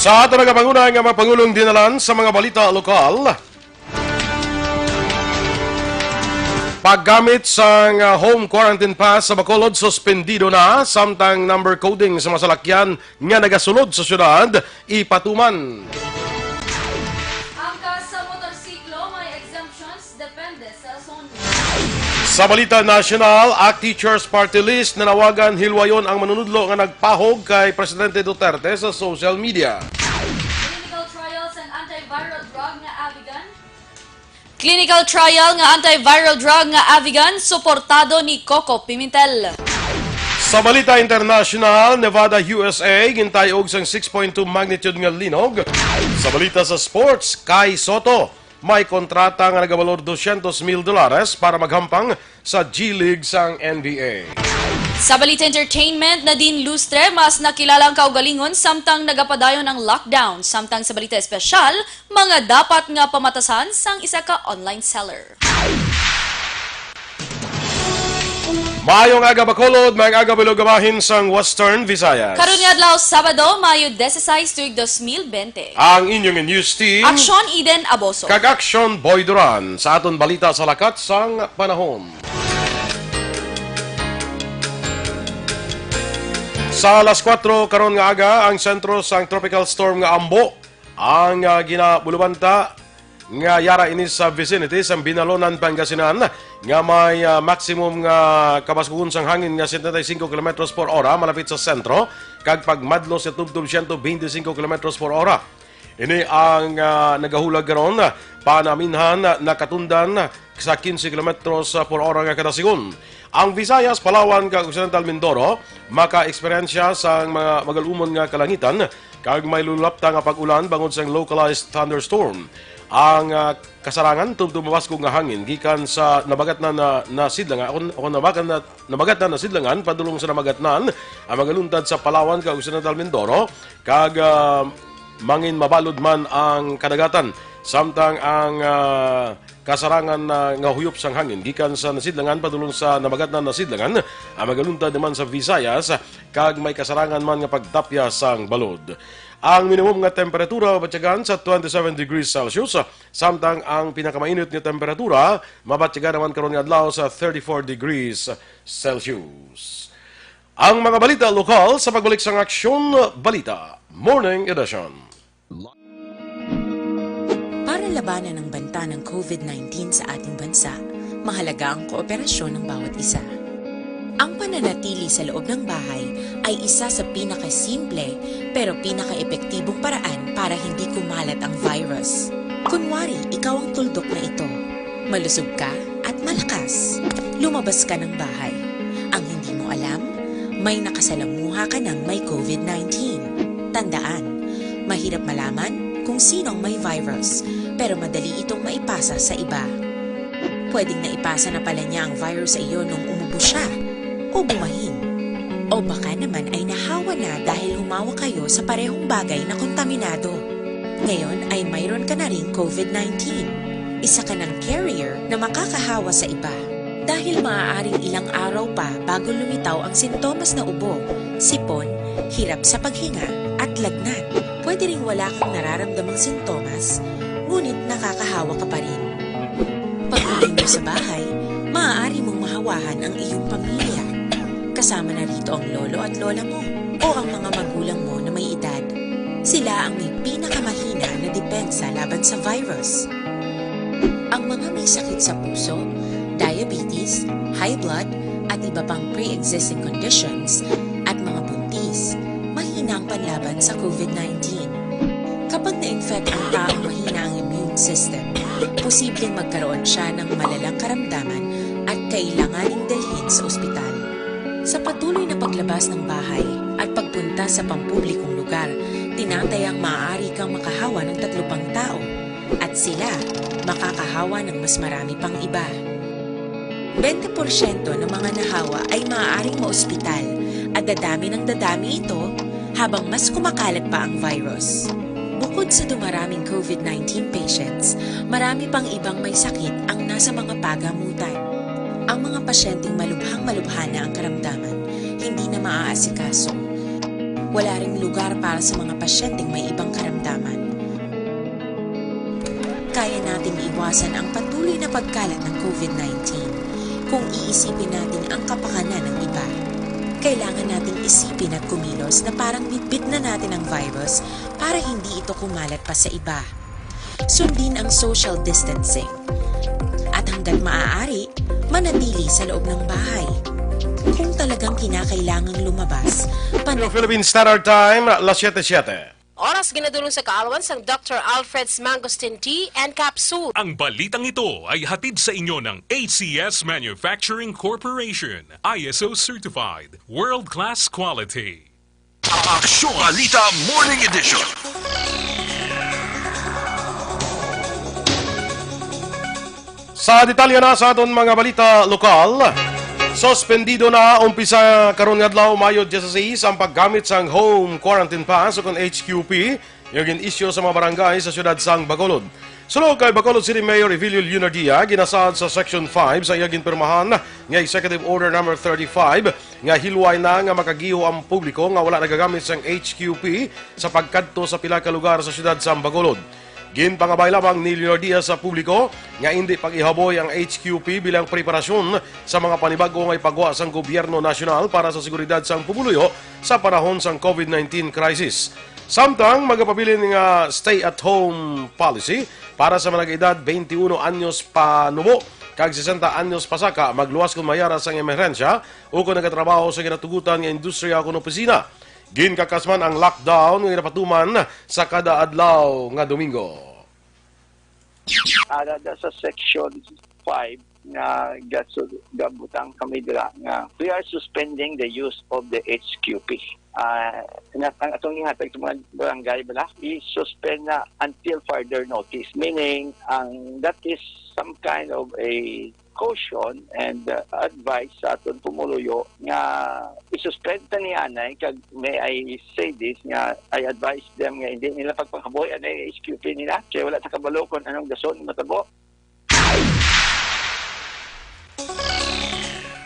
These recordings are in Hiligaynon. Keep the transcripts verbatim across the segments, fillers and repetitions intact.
Sa ato nagapanguna nga mga pangulong dinalan sa mga balita lokal, paggamit sang, ah, home quarantine pass sa Bacolod suspendido na, samtang number coding sa mga salakyan nga nagasulod sa syudad ipatuman. Angkas sa motorsiklo may exemptions depende sa zone. Sa balita nasyonal, ACT Teachers Party List nanawagan hilwayon ang manunudlo nga nagpahog kay Presidente Duterte sa social media. Clinical trials and antiviral drug nga Avigan. Clinical trial nga antiviral drug nga Avigan, suportado ni Coco Pimentel. Sa balita internasyonal, Nevada, U S A, gintay-og sang six point two magnitude nga linog. Sa balita sa sports, Kai Soto, may kontrata nga nagabalor dosyentos mil dolares para maghampang sa G League sang N B A. Sa balita entertainment, Nadine Lustre, mas nakilala ang kaugalingon samtang nagapadayon ang lockdown. Samtang sa balita espesyal, mga dapat nga pamatasan sang isa ka online seller. Maayong aga, Bacolod, maayong aga, Bilog, bahin sang Western Visayas. Karon nga adlaw, Sabado, Mayo dieciséis, tuig dos mil bente. Ang inyong news team, Aksyon Eden Aboso. Kag Aksyon Boy Duran. Sa aton balita sa lakat sang panahon. Sa alas kuwatro karon nga aga, ang sentro sang Tropical Storm nga Ambo ang, ah, ginabulubanta nga yara ini sa vicinity sang Binalonan, Pangasinan, nga may, ah, maximum nga kabaskugon sang hangin nga setenta y cinco kilometros por hora malapit sa sentro, kag pagmadlos nga tubtob siyento bente singko kilometros por hora. Ini ang, ah, nagahulag karon, panaminhan nakatundan sa quince kilometros por hora nga kada sigon. Ang Visayas, Palawan, kag Occidental Mindoro maka-eksperyensya sang mga magalumon nga kalangitan, kag may lulapta nga pag-ulan bangod sang localized thunderstorm. Ang, ah, kasarangan tubtob mabaskog nga hangin gikan sa nabagatnan na, na sidlangan, o nabagatnan na, nabagatnan na sidlangan padulong sa nabagatnan, ang magaluntad sa Palawan kag Occidental Mindoro, kag, ah, mangin mabalod man ang kadagatan, samtang ang, ah, kasarangan na nga huyop sang hangin gikan sa nasidlangan padulong sa nabagatnan na sidlangan ang magaluntad naman sa Visayas, kag may kasarangan man nga pagtapya sang balod. Ang minimum nga temperatura mabatyagan sa twenty-seven degrees Celsius, samtang ang pinakamainit nga temperatura mabatyagan naman karon nga adlaw sa thirty-four degrees Celsius. Ang mga balita lokal sa pagbalik sang Aksyon Balita Morning Edition. Para labanan ang banta ng covid nineteen sa ating bansa, mahalaga ang kooperasyon ng bawat isa. Ang pananatili sa loob ng bahay ay isa sa pinakasimple pero pinakaepektibong paraan para hindi kumalat ang virus. Kunwari, ikaw ang tuldok na ito. Malusog ka at malakas. Lumabas ka ng bahay. Ang hindi mo alam, may nakasalamuha ka ng may covid nineteen. Tandaan, mahirap malaman kung sino ang may virus, pero madali itong maipasa sa iba. Pwedeng naipasa na pala niya ang virus sa iyo nung umubo siya o bumahin. O baka naman ay nahawa na dahil humawak kayo sa parehong bagay na kontaminado. Ngayon ay mayroon ka na ring covid nineteen. Isa ka ng carrier na makakahawa sa iba. Dahil maaaring ilang araw pa bago lumitaw ang sintomas na ubo, sipon, hirap sa paghinga, at lagnat. Pwede ring wala kang nararamdamang sintomas, ngunit nakakahawa ka pa rin. Pag-uwi mo sa bahay, maaari mong mahawahan ang iyong pamilya. Kasama na rito ang lolo at lola mo o ang mga magulang mo na may edad. Sila ang may pinakamahina na depensa laban sa virus. Ang mga may sakit sa puso, diabetes, high blood, at iba pang pre-existing conditions, at mga buntis, mahina ang panlaban sa covid nineteen. Kapag na-infect ang taong mahina ang immune system, posibleng magkaroon siya ng malalang karamdaman at kailanganing dalhin sa ospital. Sa patuloy na paglabas ng bahay at pagpunta sa pampublikong lugar, tinatayang maaari kang makahawa ng tatlo pang tao at sila makakahawa ng mas marami pang iba. Bente porsyento ng mga nahawa ay maaaring maospital at dadami ng dadami ito habang mas kumakalat pa ang virus. Bukod sa dumaraming covid nineteen patients, marami pang ibang may sakit ang nasa mga pagamutan. Ang mga pasyenteng malubhang-malubha na ang karamdaman, hindi na maaasikaso. Wala ring lugar para sa mga pasyenteng may ibang karamdaman. Kaya nating iwasan ang patuloy na pagkalat ng COVID nineteen. Kung iisipin natin ang kapakanan ng iba, kailangan nating isipin at kumilos na parang bitbit na natin ang virus para hindi ito kumalat pa sa iba. Sundin ang social distancing. At hanggat maaari, manatili sa loob ng bahay. Kung talagang kinakailangang lumabas, pan- Hello, Philippine Standard Time, las siete siete. Oras ginadulong sa kaalwan sang Doctor Alfred's Mangosteen Tea and Capsule. Ang balitang ito ay hatid sa inyo ng A C S Manufacturing Corporation, I S O certified, world-class quality. Aksyon Balita Morning Edition. Sa detalye na sa aton mga balita lokal, suspendido na umpisa karon nga adlaw, Mayo dieciséis, ang paggamit sang Home Quarantine Pass o kon H Q P nga gin-issue sa mga barangay sa siyudad sang Bacolod. Sulod kay Bacolod City Mayor Evelio Leonardia, ginasaad sa Section five sa iya ginpirmahan nga Executive Order Number thirty-five nga hilway na nga makagiho ang publiko nga wala nagagamit sang H Q P sa pagkadto sa pila ka lugar sa siyudad sang Bacolod. Ginpangabay lamang ni Leonardia sa publiko nga indi pag-ihaboy ang H Q P bilang preparasyon sa mga panibag-o nga ipagwa sang gobyerno nasyonal para sa seguridad sang pumuluyo sa panahon sang COVID nineteen crisis. Samtang magapabilin nga stay-at-home policy para sa mga nag-edad twenty-one anyos panubo kag sesenta anyos pasaka, magluwas kon may ara sang emerhensya o kon nagatrabaho sa ginatugutan nga industriya o kon opisina. Ginkakas man ang lockdown nga ginapatuman sa kada adlaw nga Domingo. Ara da sa Section five nga gasu-, gabutang kami dira nga we are suspending the use of the H Q P. Ah, na, ang atong ihatag sa mga barangay bala, i-suspend na until further notice. Meaning, ang, that is some kind of a caution and, uh, advice sa aton pumuluyo nga i-suspend ta ni anay, kag may I say this, nga I advise them nga hindi nila pagpanghaboy anay H Q P nila kay wala ta kabalo kung anong dason matabo.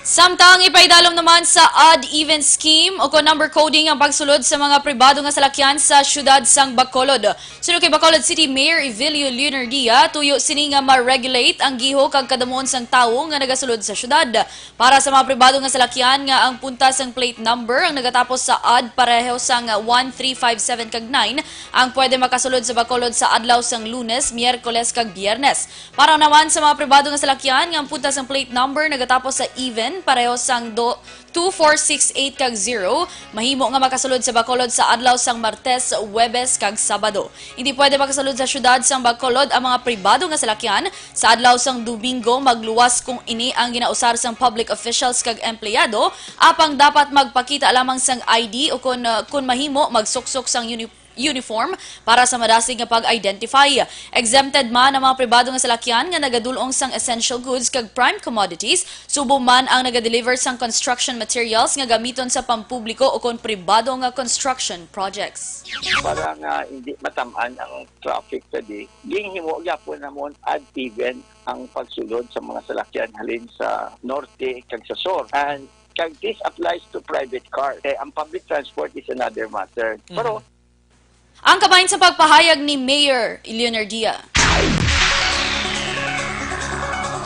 Samtang ipaidalom naman sa odd even scheme o kon number coding ang pagsulod sa mga pribado nga salakyan sa siyudad sang Bacolod. Suno kay Bacolod City Mayor Evelio Leonardia, tuyo sini nga ma-regulate ang giho kag kadamuon sang tawo nga nagasulod sa siyudad. Para sa mga pribado nga salakyan nga ang punta sang plate number ang nagatapos sa odd pareho sang one three five seven kag nine, ang pwede makasulod sa Bacolod sa adlaw sang Lunes, Miyerkules kag Biyernes. Para naman sa mga pribado nga salakyan nga ang punta sang plate number nagatapos sa even, pareho sang do, two four six eight kag zero, mahimo nga makasulod sa Bacolod sa adlaw sang Martes, Huwebes, kag Sabado. Hindi pwede makasulod sa siyudad sang Bacolod ang mga pribado nga salakyan sa adlaw sang Domingo, magluwas kung ini ang ginausar sang public officials kag empleyado, apang dapat magpakita lamang sang I D o kun, kun mahimo, magsuksok sang uni-, uniform para sa madasig nga pag-identify. Exempted man ang mga pribado nga salakyan nga nagadul-ong sang essential goods kag prime commodities, subong man ang nagadeliver sang construction materials nga gamiton sa pampubliko o kon pribado nga construction projects. Para nga hindi matamaan ang traffic tadi, ginhimo gyapon namon odd even ang pagsulod sa mga salakyan halin sa norte kag sa sur. And kag this applies to private car. Eh, ang public transport is another matter. Pero ang kabahin sa pagpahayag ni Mayor Leonardia.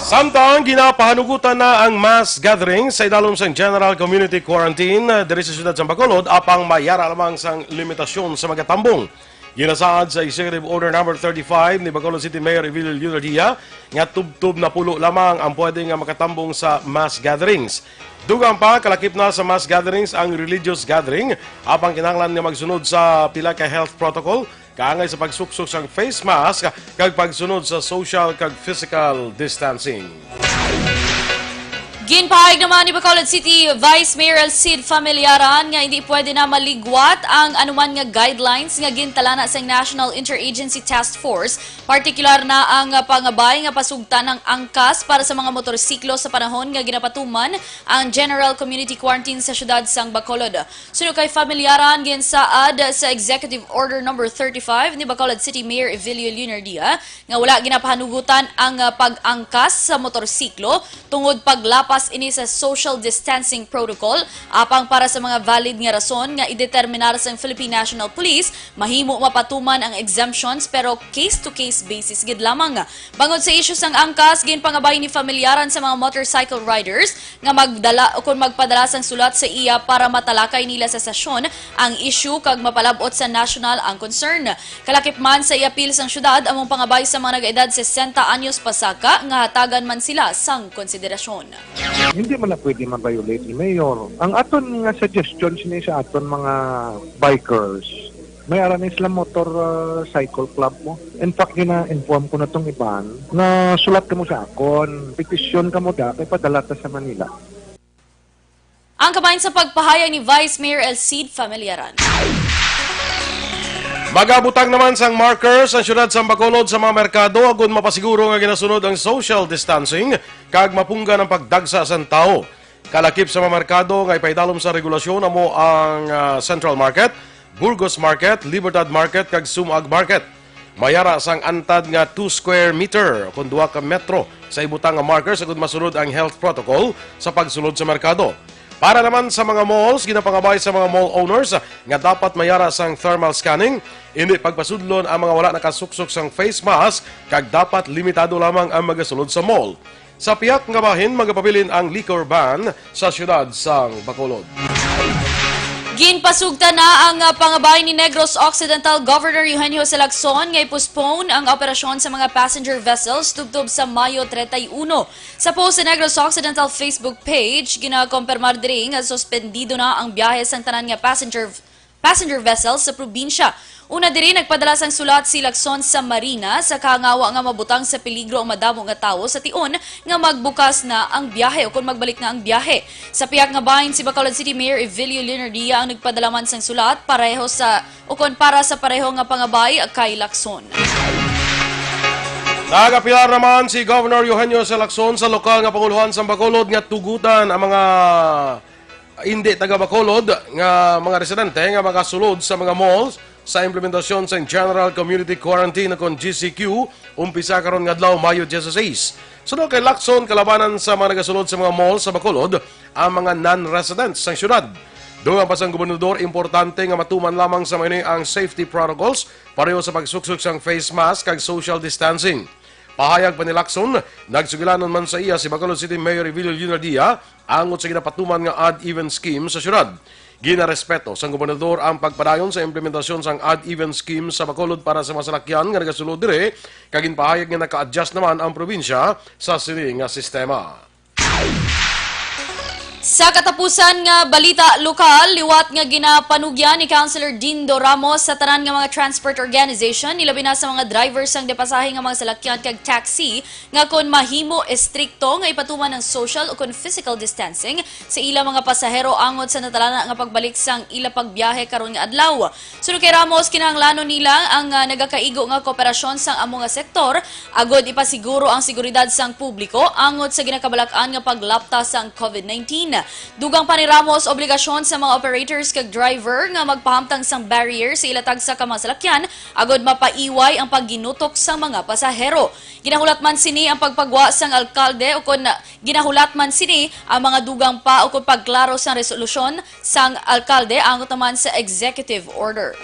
Samtang ginapahanugutan na ang mass gathering sa idalom sang General Community Quarantine, eh, diri sa siyudad sang Bacolod, apang may ara lamang sang limitasyon sa magatambong. Ginasaad sa Executive Order Number thirty-five ni Bacolod City Mayor Evelio Leonardia nga tubtob napulo lamang ang pwede nga makatambong sa mass gatherings. Dugang pa, kalakip na sa mass gatherings ang religious gathering, apang kinahanglan nga magsunod sa pila ka health protocol, kaangay sa pagsuksok sang face mask kag pagsunod sa social kag physical distancing. Ginpahayag naman ni Bacolod City Vice Mayor Alcide Familiaran nga hindi pwede na maligwat ang anuman nga guidelines nga gintalana sang National Interagency Task Force, partikular na ang pangabay nga pasugtan ang angkas para sa mga motorsiklo sa panahon nga ginapatuman ang General Community Quarantine sa siyudad sang Bacolod. Suno kay Familiaran, ginsaad sa Executive Order Number thirty-five ni Bacolod City Mayor Evelio Leonardia nga wala ginapahanugutan ang, ah, pag-angkas sa motorsiklo tungod paglapad magpas ini sa social distancing protocol, apang para sa mga valid nga rason nga ideterminar sang Philippine National Police, mahimo mapatuman ang exemptions, pero case-to-case basis gid lamang. Bangod sa isyu sang angkas, ginpangabay ni Familiaran sa mga motorcycle riders nga magdala o kon magpadala sang sulat sa iya para matalakay nila sa stasyon ang isyu kag mapalab-ot sa national ang concern. Kalakip man sa iapil sang syudad, among pangabay sa mga nagaedad sesenta anyos pasaka nga hatagan man sila sang konsiderasyon. Hindi man na pwede ma-violate ni Mayor. Ang aton nga suggestion sini sa aton mga bikers, may ara ni sila motor, ah, cycle club mo. In fact, gina-inform ko na tong iban na sulat kamo sa akon, petisyon kamo da, kay padala ta sa Manila. Ang kabahin sa pagpahayag ni Vice Mayor El Cid Familiaran. Magabutang naman sang markers ang siyudad sa Bacolod sa mga merkado agud mapasiguro nga ginasunod ang social distancing kag mapunggan ang pagdagsa sang tawo. Kalakip sa mga merkado nga ipaidalom sa regulasyon amo ang, ah, Central Market, Burgos Market, Libertad Market, kag Sumag Market. Mayara sang antad nga two square meter, kon dua ka metro, sa ibutang nga markers agud masunod ang health protocol sa pagsulod sa merkado. Para naman sa mga malls, ginapangabay sa mga mall owners nga dapat mayara sang thermal scanning, indi pagpasudlon ang mga wala nakasuksok sang face mask, kag dapat limitado lamang ang magasulod sa mall. Sa pihak nga bahin, magapabilin ang liquor ban sa siyudad sang Bacolod. Ginpasugtan na ang, ah, pangabay ni Negros Occidental Governor Eugenio Jose Lacson nga i-postpone ang operasyon sa mga passenger vessels tubtob sa Mayo treinta y uno. Sa post sa Negros Occidental Facebook page, ginakompirmar diri nga suspendido na ang biyahe sang tanan nga passenger passenger vessels sa probinsya. Una diri, nagpadala sang sulat si Lacson sa Marina sa kahangawa nga mabutang sa peligro ang madamo nga tawo sa tion nga magbukas na ang biyahe o kon magbalik na ang biyahe. Sa pihak nga bahin, si Bacolod City Mayor Evelio Leonardia ang nagpadala man sang sulat pareho sa, o kon para sa pareho nga pangabay kay Lacson. Nagapilar naman si Governor Eugenio Jose Lacson sa lokal nga pangulohan sa Bacolod nga tugutan ang mga indi taga Bacolod nga mga residente nga magasulod sa mga malls sa implementasyon sang General Community Quarantine o kon G C Q, umpisa karon nga adlaw, Mayo dieciséis. Suno kay Lacson, kalabanan sa mga nagasulod sa mga mall sa Bacolod ang mga non-residents sang syudad. Dungan pa sang gobernador, importante nga matuman lamang sa mga ini ang safety protocols, pareho sa pagsuksok sang face mask kag social distancing. Pahayag pa ni Lacson, nagsugilanon man sa iya si Bacolod City Mayor Evelio Leonardia angot sa ginapatuman nga odd even scheme sa syudad. Ginarespeto sang gobernador ang pagpadayon sa implementasyon sang odd even scheme sa Bacolod para sa mga salakyan nga nagasulod diri, kag ginpahayag nga naka-adjust naman ang probinsya sa sini nga sistema. Sa katapusan nga balita lokal, liwat nga ginapanugyan ni Councilor Dindo Ramos sa tanan nga mga transport organization, ilabi na sa mga driver sang depasahe nga mga salakyan kag taxi, nga kon mahimo, estrikto nga ipatuman ang social o kon physical distancing sa ila mga pasahero angot sa natalana nga pagbalik sang ila pagbiyahe karon nga adlaw. Suno kay Ramos, kinahanglanon nila ang, ah, nagakaigo nga kooperasyon sang amo nga sektor agod ipasiguro ang seguridad sang publiko angot sa ginakabalak-an nga paglapta sang COVID nineteen. Dugang pa ni Ramos, obligasyon sa mga operators kag driver nga magpahamtang sang barrier sa ila tagsa ka mga salakyan agod mapaiway ang pagginutok sang mga pasahero. Ginahulat man sini ang pagpagwa sang alkalde ukon ginahulat man sini ang mga dugang pa ukon pagklaro sang resolusyon sang alkalde angot naman sa executive order.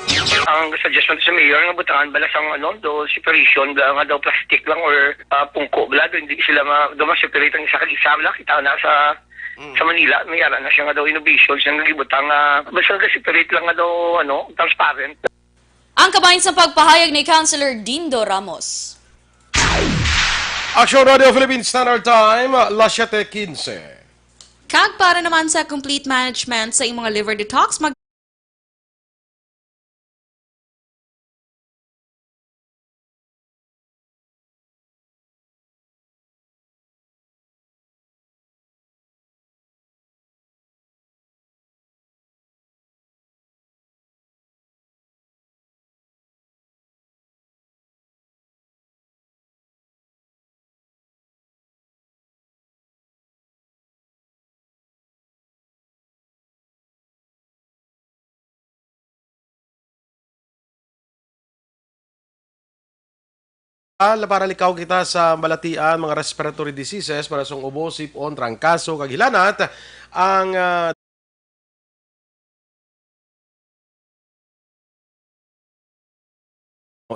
Ang suggestion sa mayor nga butangan bala sang, ano, do separation bala nga daw plastic lang or, ah, pungko bala, do hindi sila ma-, do ma-separate ang isa kag isa bala, kita na sa, mm, sa Manila, may ara na siya nga daw innovation siya nga gibutang nga basta ga-separate lang nga daw, ano, transparent. Ang kabahin sa pagpahayag ni Councilor Dindo Ramos. Aksyon Radio Philippine Standard Time, las siete quince. Kag para naman sa complete management sa imong liver detox, mag- Al-, para likaw kita sa balatian, mga respiratory diseases, para sang ubo, sipon, trangkaso, kag hilanat, ang, ah,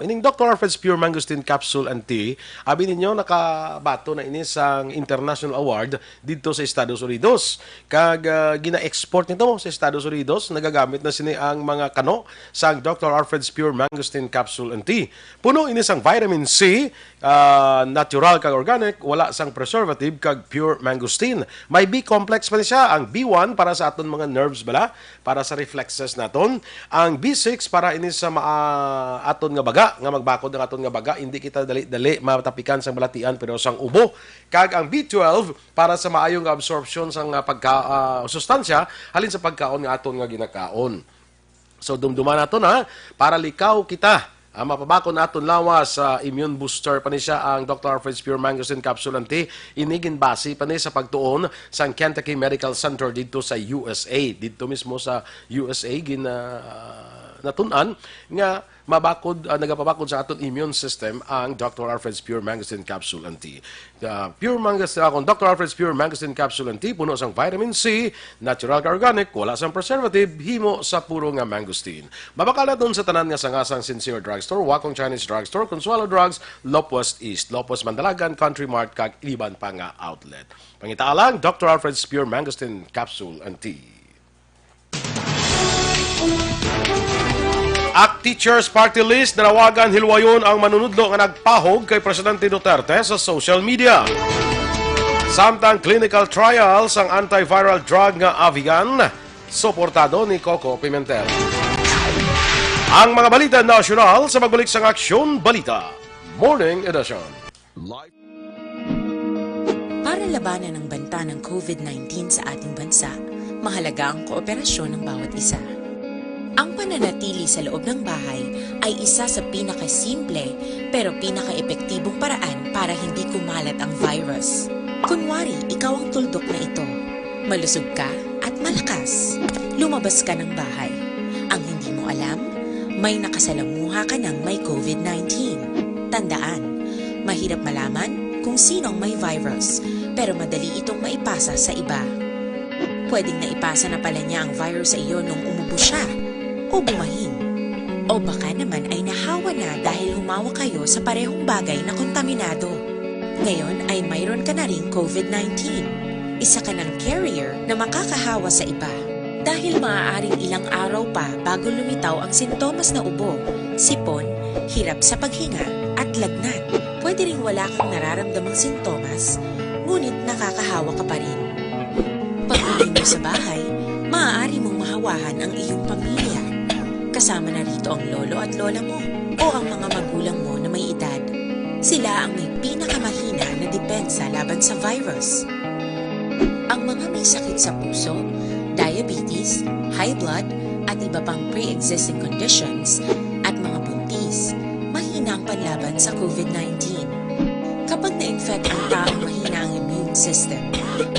ining Doctor Alfred's Pure Mangosteen Capsule and Tea, abi ninyo, nakabaton na ini sang international award didto sa Estados Unidos. Kag, ah, gina-export nito sa Estados Unidos, nagagamit na sini ang mga kano sang Doctor Alfred's Pure Mangosteen Capsule and Tea. Puno ini sang vitamin C, ah, natural kag organic, wala sang preservative kag pure mangosteen. May B complex pa ni siya, ang B one para sa aton mga nerves bala, para sa reflexes naton, ang B six para ini sa maa-, aton nga baga, nga magbakod ang aton nga baga, hindi kita dali-dali matapikan sang balatian pero sang ubo, kag ang B twelve para sa maayo nga absorption sang, ah, pagka-, ah, sustansya halin sa pagkaon nga aton nga ginakaon. So, dumduman nato na para likaw kita, ah, mapabakod naton lawas sa immune booster pa ni siya ang Doctor Alfred's Pure Mangosteen Capsule and Tea. Ini ginbase pa ni sa pagtuon sang Kentucky Medical Center didto sa U S A. Didto mismo sa U S A gin-, ah, natun-an nga mabakod, ah, nagapabakod sa aton immune system ang Doctor Alfred's Pure Mangosteen Capsule and Tea. Ah, Pure Mangosteen, ah, kung Doctor Alfred's Pure Mangosteen Capsule and Tea, puno sang vitamin C, natural kag organic, wala sang preservative, himo sa puro nga mangosteen. Mabakal naton sa tanan nga sanga sang Sincere Drugstore, Wacom Chinese Drugstore, Consuelo Drugs, Lop West East, Lop West Mandalagan, Country Mart, kag iban pa nga outlet. Pangita lang, Doctor Alfred's Pure Mangosteen Capsule and Tea. Ak Teachers Party List, nanawagan hilwayon ang manunudlo nga nagpahog kay Presidente Duterte sa social media. Samtang clinical trial sang antiviral drug nga Avigan, suportado ni Coco Pimentel. Ang mga balita nasyonal sa pagbalik sang Aksyon Balita Morning Edition. Live. Para labanan ang banta ng COVID nineteen sa ating bansa, mahalaga ang kooperasyon ng bawat isa. Ang pananatili sa loob ng bahay ay isa sa pinakasimple pero pinakaepektibong paraan para hindi kumalat ang virus. Kunwari, ikaw ang tuldok na ito. Malusog ka at malakas. Lumabas ka ng bahay. Ang hindi mo alam, may nakasalamuha ka ng may COVID nineteen. Tandaan, mahirap malaman kung sino ang may virus, pero madali itong maipasa sa iba. Pwedeng naipasa na pala niya ang virus sa iyo nung umubo siya o bumahin. O baka naman ay nahawa na dahil humawak kayo sa parehong bagay na kontaminado. Ngayon ay mayroon ka na ring COVID nineteen. Isa ka ng carrier na makakahawa sa iba. Dahil maaaring ilang araw pa bago lumitaw ang sintomas na ubo, sipon, hirap sa paghinga, at lagnat. Pwede ring wala kang nararamdamang sintomas, ngunit nakakahawa ka pa rin. Pag-uwi mo sa bahay, maaari mong mahawahan ang iyong pamilya. Kasama na rito ang lolo at lola mo o ang mga magulang mo na may edad. Sila ang may pinakamahina na depensa laban sa virus. Ang mga may sakit sa puso, diabetes, high blood, at iba pang pre-existing conditions, at mga buntis, mahina ang panlaban sa COVID nineteen. Kapag na-infect ang taong mahina ang immune system,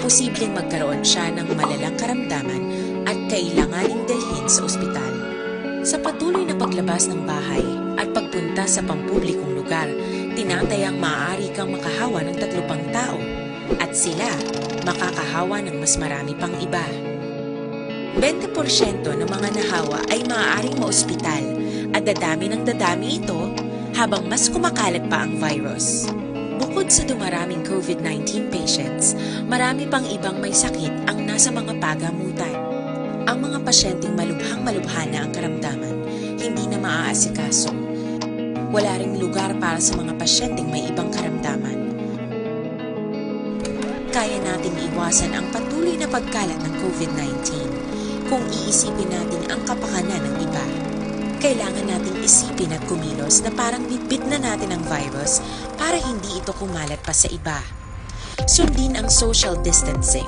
posibleng magkaroon siya ng malalang karamdaman at kailanganing dalhin sa ospital. Sa patuloy na paglabas ng bahay at pagpunta sa pampublikong lugar, tinatayang maaari kang makahawa ng tatlo pang tao at sila makakahawa ng mas marami pang iba. Bente porsyento ng mga nahawa ay maaaring maospital at dadami ng dadami ito habang mas kumakalat pa ang virus. Bukod sa dumaraming COVID nineteen patients, marami pang ibang may sakit ang nasa mga pagamutan. Ang mga pasyenteng malubhang-malubha na ang karamdaman, hindi na maaasikaso. Wala ring lugar para sa mga pasyenteng may ibang karamdaman. Kaya nating iwasan ang patuloy na pagkalat ng COVID nineteen kung iisipin natin ang kapakanan ng iba. Kailangan nating isipin at kumilos na parang bitbit na natin ang virus para hindi ito kumalat pa sa iba. Sundin ang social distancing.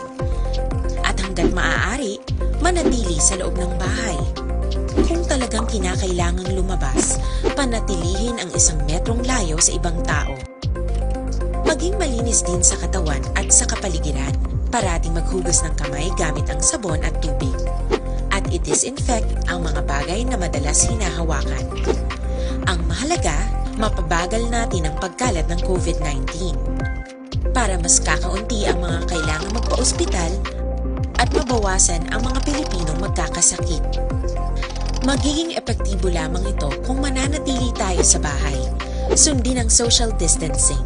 At hanggat maaari, manatili sa loob ng bahay. Kung talagang kinakailangang lumabas, panatilihin ang isang metrong layo sa ibang tao. Maging malinis din sa katawan at sa kapaligiran. Parating maghugas ng kamay gamit ang sabon at tubig. At i-disinfect ang mga bagay na madalas hinahawakan. Ang mahalaga, Mapabagal natin ang pagkalat ng COVID nineteen para mas kakaunti ang mga kailangang magpaospital at mabawasan ang mga Pilipinong magkakasakit. Magiging epektibo lamang ito kung mananatili tayo sa bahay, sundin ang social distancing.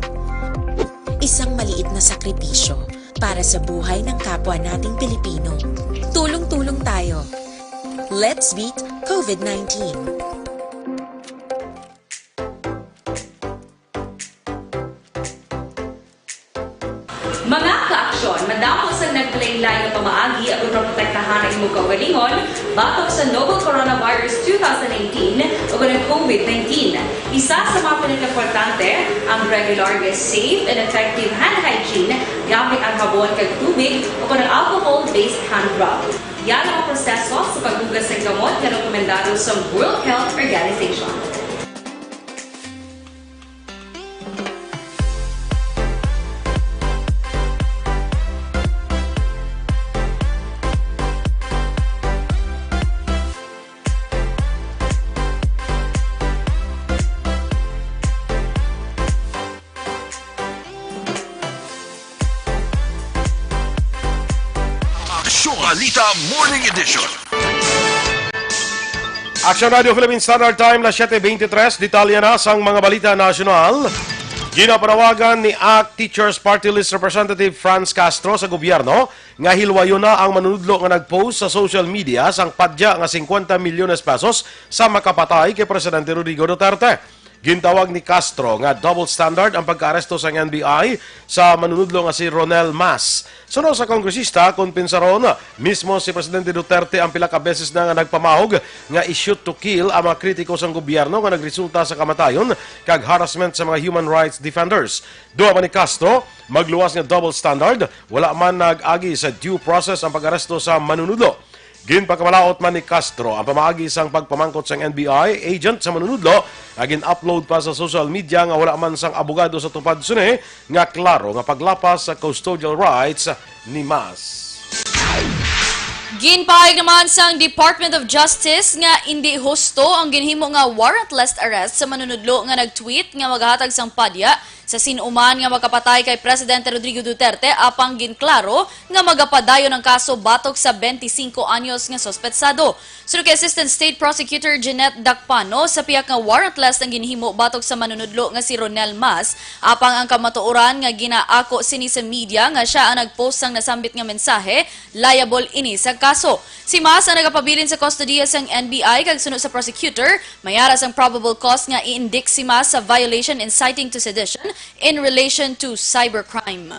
Isang maliit na sakripisyo para sa buhay ng kapwa nating Pilipino. Tulong-tulong tayo. Let's beat COVID nineteen. Mga ka-aksyon, madamo sang naglain-lain nga pamaagi agud maprotektahan ang imong kaugalingon batok sa novel coronavirus two thousand eighteen o ang COVID nineteen. Isa sa mga pinakaimportante, ang regular nga safe and effective hand hygiene gamit ang habon kag tubig o ang alcohol-based hand rub. Yan ang proseso sa paghugas sang kamot nga rekomendado sa World Health Organization. Aksyon Balita Morning Edition. Aksyon Radio Philippine Standard Time, las siete veintitrés. Detalye na sang mga balita nasyonal. Ginapanawagan ni ACT Teachers Party List Representative Franz Castro sa gobyerno nga hilwayon na ang manunudlo nga nag-post sa social media sang padya nga cincuenta milyones pesos sa makapatay kay Presidente Rodrigo Duterte. Gintawag ni Castro nga double standard ang pagkaaresto sang N B I sa manunudlo nga si Ronel Mas. Suno sa kongresista, kumpiyansa ron mismo si Presidente Duterte ang pila ka beses na nga nagpamahog nga i-shoot to kill ang mga kritiko sang gobyerno nga nagresulta sa kamatayon kag harassment sa mga human rights defenders. Duha pa ni Castro, magluwas nga double standard, wala man nag-agi sa due process ang pag-aresto sa manunudlo. Ginpakamalaut man ni Castro ang pamaagi sang pagpamangkot sang N B I agent sa manunudlo nga gin-upload pa sa social media nga wala man sang abogado sa tupad sini nga klaro nga paglapas sa custodial rights ni Mas. Ginpahayag naman sang Department of Justice nga indi husto ang ginhimo nga warrantless arrest sa manunudlo nga nag-tweet nga maghatag sang padya sa sin-o man nga makapatay kay Presidente Rodrigo Duterte, apang ginklaro nga magapadayon ang kaso batok sa twenty-five anyos nga suspetsado. Suno kay Assistant State Prosecutor Jeanette Dacpano, sa pihak nga warrantless ang ginhimo batok sa manunudlo nga si Ronel Mas, apang ang kamatuoran nga ginaako sini sa media nga sia ang nag-post sang nasambit nga mensahe, liable ini sa kaso. Si Mas ang nagapabilin sa kustodiya sang N B I kag suno sa prosecutor, may ara sang probable cause nga i-indict si Mas sa violation inciting to sedition in relation to cybercrime.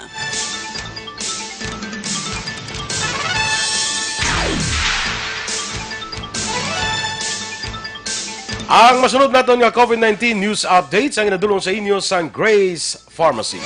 Ang masunod naton nga COVID nineteen news updates ang ginadul-ong sa inyo sang Grace Pharmacy.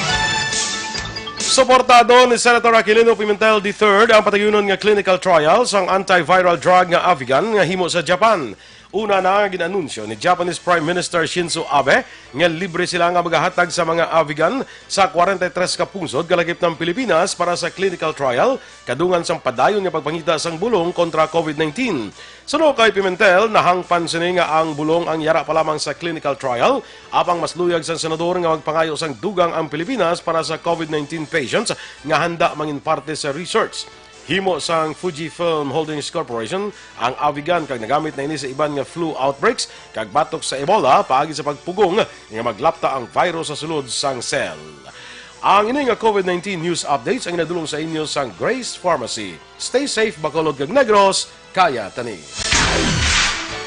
Suportado ni Senator Aquilino Pimentel the third ang patayunon nga clinical trial sang antiviral drug nga Avigan nga himo sa Japan. Una na nga gin-anunsyo ni Japanese Prime Minister Shinzo Abe nga libre sila nga magahatag sa mga Avigan sa kwarenta y tres ka pungsod kalakip ng Pilipinas para sa clinical trial kadungan sang padayon nga pagpangita sang bulong kontra COVID nineteen. Suno kay Pimentel, nahangpan sini nga ang bulong ang yara pa lamang sa clinical trial, apang mas luyag sang senador nga magpangayo sang dugang ang Pilipinas para sa COVID nineteen patients nga handa mangin parte sa research. Himo sang Fujifilm Holdings Corporation ang Avigan kag nagamit na ini sa iban nga flu outbreaks kag batok sa Ebola paagi sa pagpugong nga maglapta ang virus sa sulod sang cell. Ang ini nga COVID nineteen news updates ang ginadul-ong sa inyo sang Grace Pharmacy. Stay safe, Bacolod kag Negros, kaya tani.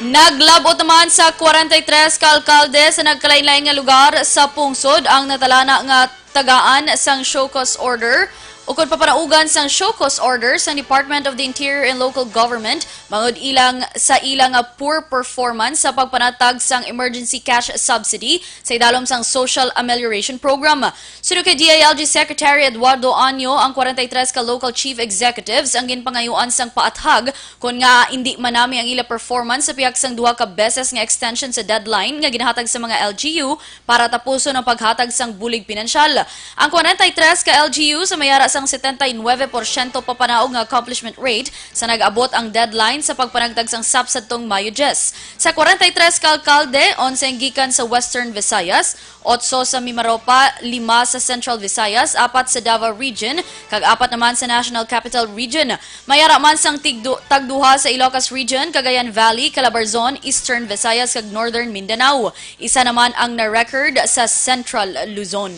Naglab-ot naman sa kwarenta y tres ka alkalde sa nagkalain-lain nga lugar sa pungsod ang natalana nga tagaan sang show cause order ukon papanaugan sang show cause order sang Department of the Interior and Local Government bangod ilang sa ila nga poor performance sa pagpanatag sang emergency cash subsidy sa idalom sang Social Amelioration Program. Suno kay D I L G Secretary Eduardo Año, ang kwarenta y tres ka local chief executives ang ginpangayuan sang paathag kon ngaa indi manami ang ila performance sa pihak sang duha ka beses nga extension sa deadline nga ginahatag sa mga L G U para tapuson ang paghatag sang bulig pinansyal. Ang kwarenta y tres ka L G U sa may ara sang setenta y nuebe porsyento papanaog nga accomplishment rate sa nag-abot ang deadline sa pagpanagtag sang SAP sadtong Mayo diyes. Sa kwarenta y tres ka alkalde, onse ang gikan sa Western Visayas, otso sa Mimaropa, lima sa Central Visayas, apat sa Davao Region, kag apat naman sa National Capital Region. May ara man sang tigdu-, tagduha sa Ilocos Region, Cagayan Valley, Calabarzon, Eastern Visayas, kag Northern Mindanao. Isa naman ang na-record sa Central Luzon.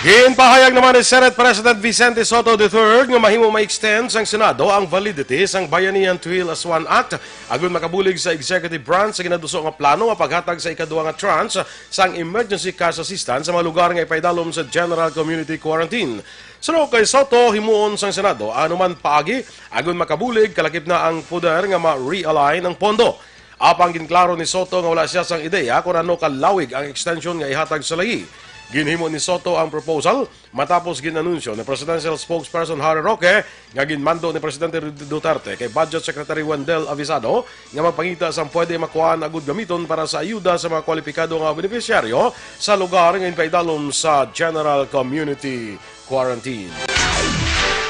Ginpahayag naman ni Senate President Vicente Soto the third nga mahimo ma-extend sang Senado ang validity sang Bayanihan Tuil as One Act agud makabulig sa executive branch sa ginaduso nga plano nga paghatag sa ikaduha nga tranche sang emergency cash assistance sa mga lugar nga ipaidalom sa general community quarantine. Suno kay Soto, himuon sang Senado ang anuman paagi agud makabulig, kalakip na ang poder nga ma-realign ang pondo. Apang ginklaro ni Soto nga wala siya sang ideya kon ano kalawig ang extension nga ihatag sa layi. Ginhimo ni Soto ang proposal matapos gin-anunsyo ni Presidential Spokesperson Harry Roque nga ginmando ni Presidente Duterte kay Budget Secretary Wendell Avisado nga magpangita sang pwede makuhaan agud gamiton para sa ayuda sa mga kwalipikado nga benepisyaryo sa lugar nga ginpaidalom sa general community quarantine.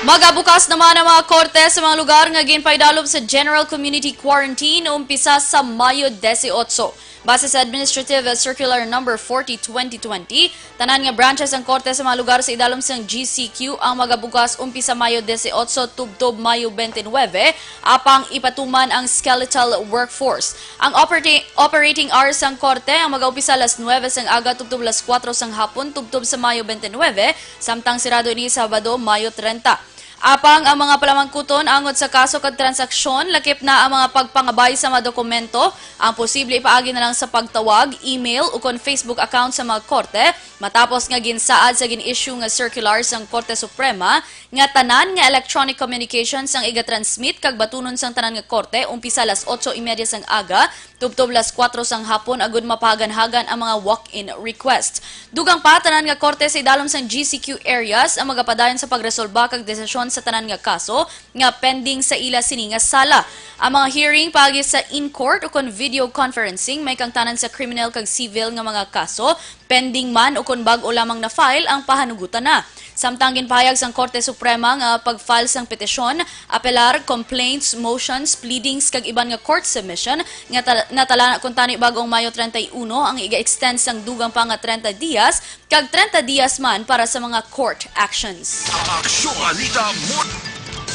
Magabukas naman ang mga korte sa mga lugar nga ginpaidalom sa General Community Quarantine umpisa sa Mayo dieciocho. Base sa Administrative Circular Number forty, twenty twenty, tanan nga branches ang korte sa mga lugar sa idalom sang G C Q ang magabukas umpisa Mayo dieciocho tubtob Mayo twenty-nine, apang ipatuman ang skeletal workforce. Ang operati-, operating hours sang korte ang magaumpisa alas nuebe sang aga tubtob alas kuwatro sang hapon tubtob sa Mayo twenty-nine, samtang sirado ini Sabado, Mayo treinta. Apang ang mga palamangkuton angot sa kaso kag transaksyon, lakip na ang mga pagpangabay sa mga dokumento, ang posible ipaagi na lang sa pagtawag, email, ukon Facebook account sa mga korte, matapos nga ginsaad sa gin-issue nga circular sang Korte Suprema nga tanan nga electronic communication sang iga-transmit kag batunon sang tanan nga korte umpisa alas otso y media sang aga tubtob alas kuwatro sang hapon agud mapahagan-hagan ang mga walk-in request. Dugang pa, tanan nga korte sa idalom sang G C Q areas ang magapadayon sa pagresolba kag desisyon sa tanan nga kaso nga pending sa ila sini nga sala. Ang mga hearing paagi sa in-court ukon video conferencing may kangtanan sa kriminal kag civil nga mga kaso, pending man ukon bag-o lamang na-file ang pahanugutan na. Samtang ginpahayag sang Korte Suprema nga pag-file sang petisyon, apelar, complaints, motions, pleadings, kag iban nga court submission nga tal-, natalana kuntani bag-ong Mayo treinta y uno ang iga-extend sang dugang pa nga treinta dias, kag treinta dias man para sa mga court actions. Aksyon Balita Mo.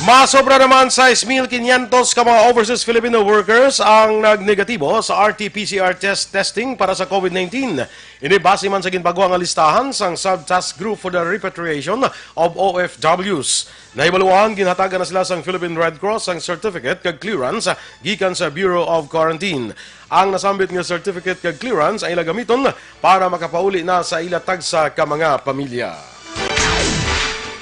Masobra naman sais mil quinientos ka mga overseas Filipino workers ang nagnegatibo sa R T P C R test testing para sa COVID nineteen. Ini base man sa ginpagwa nga listahan sang Subtask Group for the Repatriation of O F Ws. Nahibaluan, ginhatagan na sila sang Philippine Red Cross sang certificate kag clearance gikan sa Bureau of Quarantine. Ang nasambit nga certificate kag clearance ang ila gamiton para makapauli na sa ila tagsa ka mga pamilya.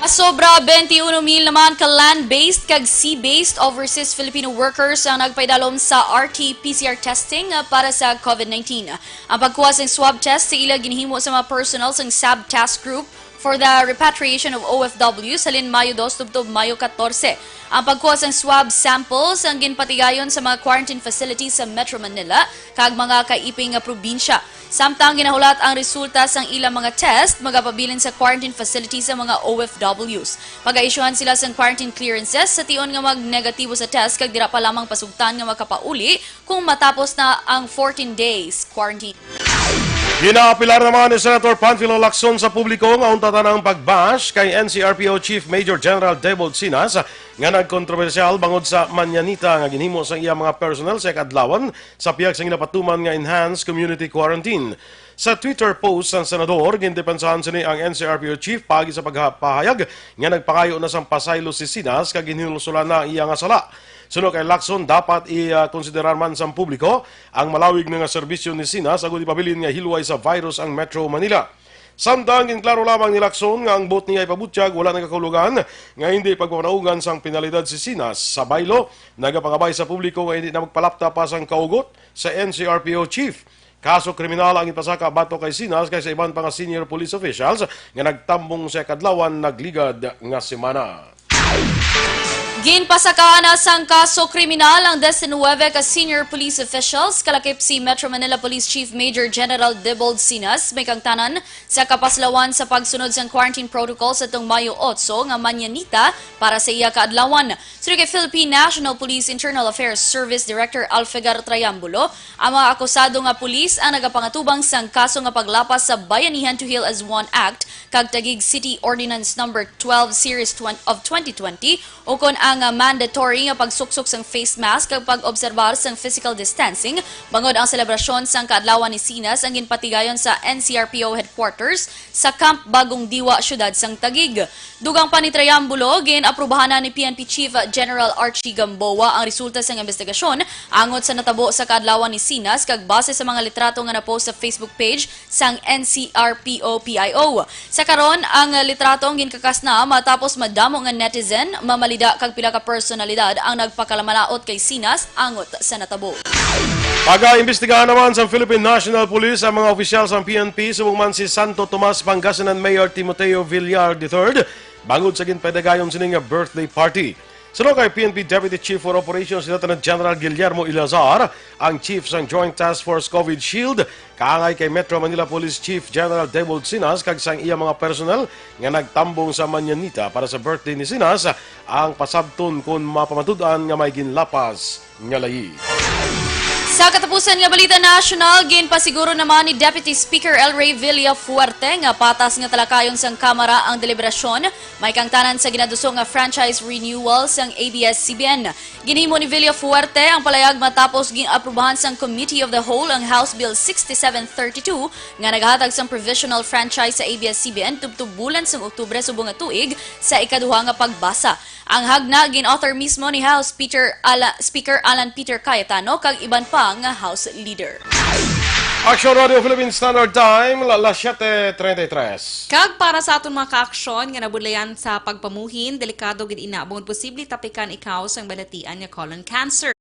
Masobra twenty-one mil naman ka land-based kag sea-based overseas Filipino workers ang nagpaidalom sa R T P C R testing, ah, para sa COVID nineteen. Ang pagkuha sang swab test sa ila ginhimo sa mga personnel sang Subtask Group for the Repatriation of O F Ws halin Mayo dos tubtob Mayo katorse. Ang pagkuha sang swab samples ang ginpatigayon sa mga quarantine facilities sa Metro Manila kag mga kaiping nga probinsya. Samtang ginahulat ang resulta sang ilang mga test, magapabilin sa quarantine facilities ang mga O F Ws. Pagaisyuhan sila sang quarantine clearances sa tion nga magnegatibo sa test kag dira pa lamang pasugtan nga makapauli kung matapos na ang fourteen days quarantine. Ginaapilar naman ni Senator Panfilo Lacson sa publiko nga unta tanang pag-bash kay N C R P O Chief Major General Debold Sinas nga nagkontrobersyal bangod sa manyanita nga ginhimo sang iyang mga personnel sa kadlawan sa pihak sang ginapatuman nga enhanced community quarantine. Sa Twitter post sang senador, gindepensahan sini ang N C R P O chief paagi sa pagpahayag nga nagpangayo na sang pasaylo si Sinas kag ginhinusulan na ang iya nga sala. Suno kay Lacson, dapat i-konsiderar man sang publiko ang malawig na nga serbisyo ni Sinas agud ipabilin nga hilway sa virus ang Metro Manila. Samtang ginklaro lamang ni Lacson nga ang buot niya ipabutyag wala nagakahulugan nga hindi pagpapanaugan sang penalidad si Sinas. Sa baylo, nagapangabay sa publiko nga hindi na magpalapta pa sang kaugot sa N C R P O chief. Kaso kriminal ang ipasaka batok kay Sinas kay sa iban pa nga senior police officials nga nagtambong sa kadlawan nagligad nga semana. Ginpasakaan na sang kaso kriminal ang diecinuebe ka senior police officials, kalakip si Metro Manila Police Chief Major General Debold Sinas, may kangtanan sa kapaslawan sa pagsunod sang quarantine protocol sa tong Mayo otso nga manyanita para sa iya kaadlawan. Suno kay Philippine National Police Internal Affairs Service Director Alfegar Triambulo, ang mga akusado nga pulis ang nagapangatubang sang kaso nga paglapas sa Bayanihan to Heal as One Act kag Taguig City Ordinance Number twelve Series twen-, of twenty twenty, ukon ang, ah, mandatory nga pagsuksok sang face mask kag pag-obserbar sang physical distancing bangod ang selebrasyon sang kaadlawan ni Sinas ang ginpatigayon sa N C R P O headquarters sa Camp Bagong Diwa, siyudad sang Taguig. Dugang pa ni Triambulo, gin-aprubahan na ni P N P Chief General Archie Gamboa ang resulta sang investigasyon angot sa natabo sa kaadlawan ni Sinas kag base sa mga litrato nga na-post sa Facebook page sang N C R P O P I O. Sa karon, ang litrato ang ginkakas na matapos madamo nga netizen, mamalida kag pila ka personalidad ang nagpakalamalaot kay Sinas angot sa natabo. Pagaimbestigahan naman sang Philippine National Police ang mga opisyal sang P N P subong man si Santo Tomas Pangasinan Mayor Timoteo Villar the third bangod sa ginpadagayon sini nga birthday party. Suno kay P N P Deputy Chief for Operations Lieutenant General Guillermo Ilazar, ang chief sang Joint Task Force COVID Shield, kaangay kay Metro Manila Police Chief General Debold Sinas kag sang iya mga personnel nga nagtambong sa manyanita para sa birthday ni Sinas, ang pasabton kon mapamatud-an nga may ginlapas nga layi. Sa katapusan nga balita nasyonal, ginpasiguro naman ni Deputy Speaker El Rey Villafuerte nga patas nga talakayon sang Kamara ang deliberasyon may kangtanan sa ginaduso nga franchise renewal sang A B S C B N. Ginhimo ni Villafuerte ang palayag matapos gin-aprubahan sang Committee of the Whole ang House Bill sixty-seven thirty-two nga naghatag sang provisional franchise sa A B S C B N tubtob bulan sang Oktubre subong nga tuig sa ikaduha nga pagbasa. Ang hagna gin-author mismo ni House Peter Ala-, Speaker Alan Peter Cayetano kag iban pa nga House leader. Action Radio Philippine Standard Time, la-, las siete treinta y tres. Kag para sa aton mga kaaksyon nga nabudlayan sa pagpamuhin, delikado gid ina bangod posible tapikan ikaw sang balatian nga colon cancer.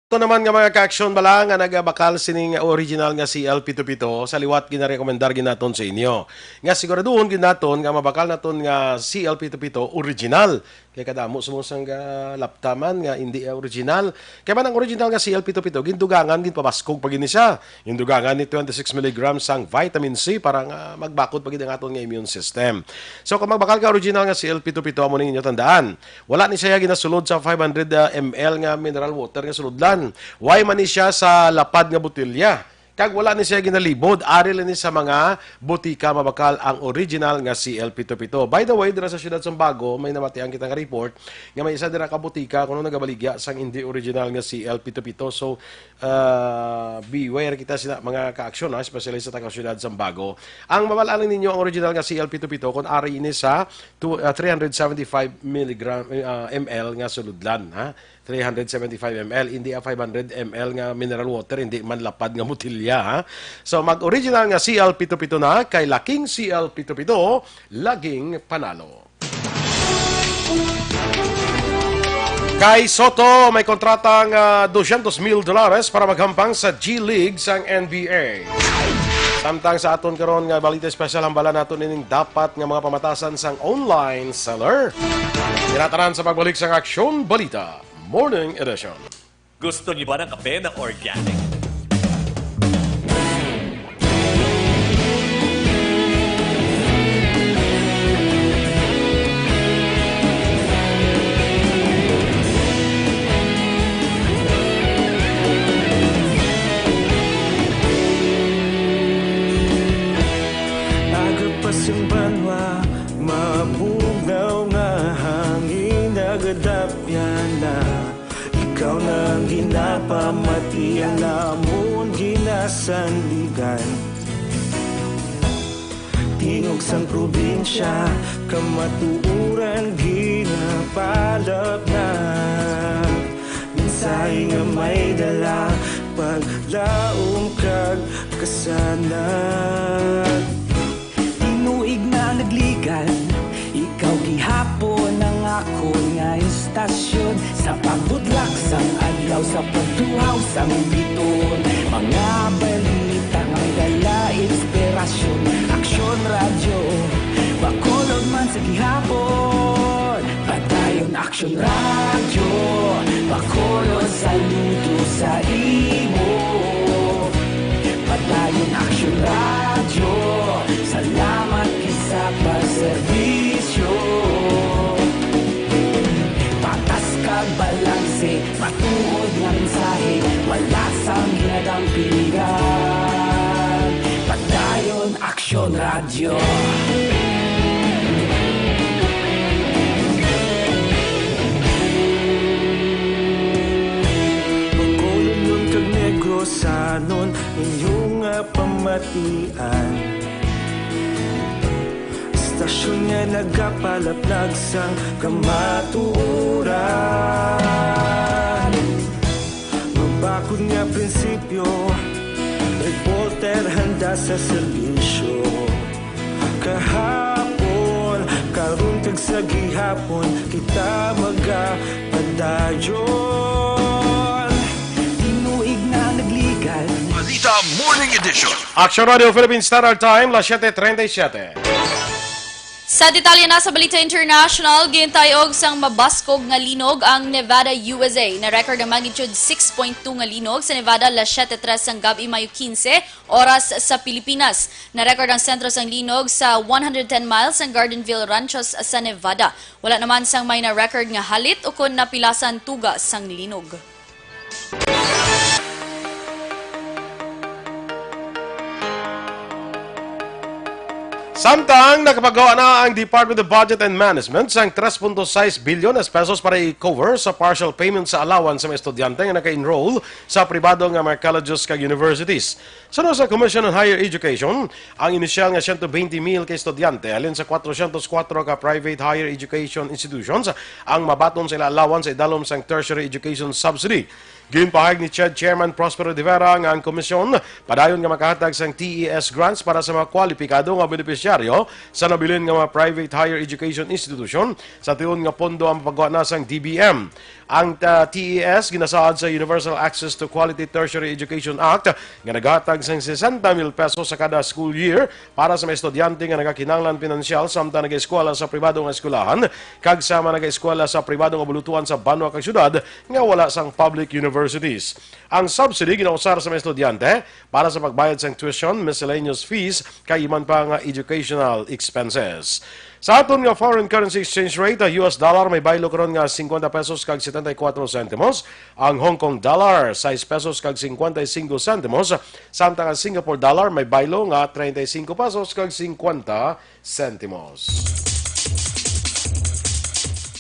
Ito naman nga mga ka-aksyon bala nga nagabakal sining original nga C L pito pito, sa liwat ginarekomendar gid naton sa inyo nga siguraduhon gid naton nga mabakal naton nga C L pito pito original. Kay kadamo subong sang, ah, laptaman nga indi original. Kay man ang original nga C L pito pito, gindugangan, ginpabaskog pa gid ni siya. Gindugangan ni twenty-six milligrams sang vitamin C para nga magbakod pa gid ang aton nga immune system. So, kung magbakal ka original nga C L pito pito, amo ning inyo tandaan. Wala ni siya ginasulod sa five hundred, ah, M L nga mineral water nga sulodlan. Way man ni siya sa lapad nga botelya. Kag wala ni siya ginalibod, ari lang ni sa mga butika mabakal ang original nga C L pito pito. By the way, dira sa siyudad Sambago, may namatian kita nga report nga may isa dira ka butika kuno nagabaligya sang indi original nga C L pito pito. So, ah, beware kita sina mga ka-aksyon, ha, especially sa taga siyudad Sambago. Ang mabal-an lang ninyo ang original nga C L pito pito kung ari ini sa two, ah, three hundred seventy-five milligram, ah, M L nga sulodlan, ha? Three hundred seventy-five M L, hindi ang five hundred M L nga mineral water, hindi man lapad nga botelya, ha? So, mag-original nga C L pito pito na, kay laking C L pito pito, laging panalo. Kay Soto, may kontratang, ah, dosyentos mil dolares para maghampang sa G League sang N B A. Samtang sa aton karon nga balita espesyal, hambalan naton ining dapat nga mga pamatasan sang online seller. Tinatanan sa pagbalik sang Aksyon Balita Morning Edition. Gusto niyo ba ng kape na organic? Aga pa sing banwa, mabugnaw nga hangin nagadapyan na. Ikaw na ang ginapamati, ang amon ginasandigan. Tingog sang probinsya, kamatuoran ginapalapnag. Mensahe nga may dala, Paglaom kag kasanag. Tinuig na nagligan, ikaw gihapon ang akon nga istasyon. Sa pagbudlak sang adlaw, sa pagtuhaw sang biton, mga balita nga may dala inspirasyon. Aksyon Radyo, Bacolod man sa gihapon. Padayon Aksyon Radyo, Bacolod, saludo sa imo. Padayon Aksyon Radyo, salamat gid sa pagserbisyo. Patas kag balanse, matuod nga mensahe, wala sang ginadampingan. Padayon Aksyon Radyo. Bacolodnon kag Negrosanon, inyo nga pamatian. Istasyon nga nagapalaplag sang kamatuoran. Mabakod nga prinsipyo, reporter handa sa serbisyo. Kahapon, karon kag sa gihapon, kita magapadayon. Tinuig na nagligan. Balita Morning Edition. Action Radio Philippine Standard Time, las siete treinta y siete. Sa detalye na sa balita international, gintayog sang mabaskog nga linog ang Nevada, U S A. Na-record ang magnitude six point two nga linog sa Nevada, las siete tres sang gab-i, Mayo quince, oras sa Pilipinas. Na-record ang sentro sang linog sa one hundred ten miles sang Gardenville Ranchos sa Nevada. Wala naman sang may na-record nga halit ukon napilasan tuga sang linog. Samtang nakapagawa na ang Department of Budget and Management sang tres punto sais bilyones pesos para i-cover sa partial payment sa allowance sa mga estudyante nga naka-enroll sa pribado nga mga colleges kag universities. Suno sa Commission on Higher Education, ang inisyal nga siyento bente mil ka estudyante halin sa kwatrosyentos kwatro ka private higher education institutions ang mabaton sa ila allowance sa idalom sang tertiary education subsidy. Ginpahayag ni CHED Chairman Prospero de Vera nga ang komisyon padayon nga makahatag sang T E S grants para sa mga kwalipikado nga benepisyaryo sa nabilin nga mga private higher education institution sa tion nga pondo ang mapagwa na sang D B M. Ang, ah, T E S ginasaad sa Universal Access to Quality Tertiary Education Act nga naghatag sang sesenta mil pesos sa kada school year para sa mga estudyante nga nagakinahanglan pinansyal samtang nagaeskwela sa pribado nga eskwelahan kag sa mga nagaeskwela sa pribado nga bulutuan sa banwa kag syudad nga wala sang public universities. Ang subsidy ginausar sa mga estudyante para sa pagbayad sang tuition, miscellaneous fees, kag iban pa nga educational expenses. Sa aton nga foreign currency exchange rate, ang U S dollar may baylo karon nga cincuenta pesos kag setenta y cuatro centimos, ang Hong Kong dollar, sais pesos kag cincuenta y cinco centimos, samtang ang Singapore dollar may baylo nga treinta y cinco pesos kag cincuenta centimos.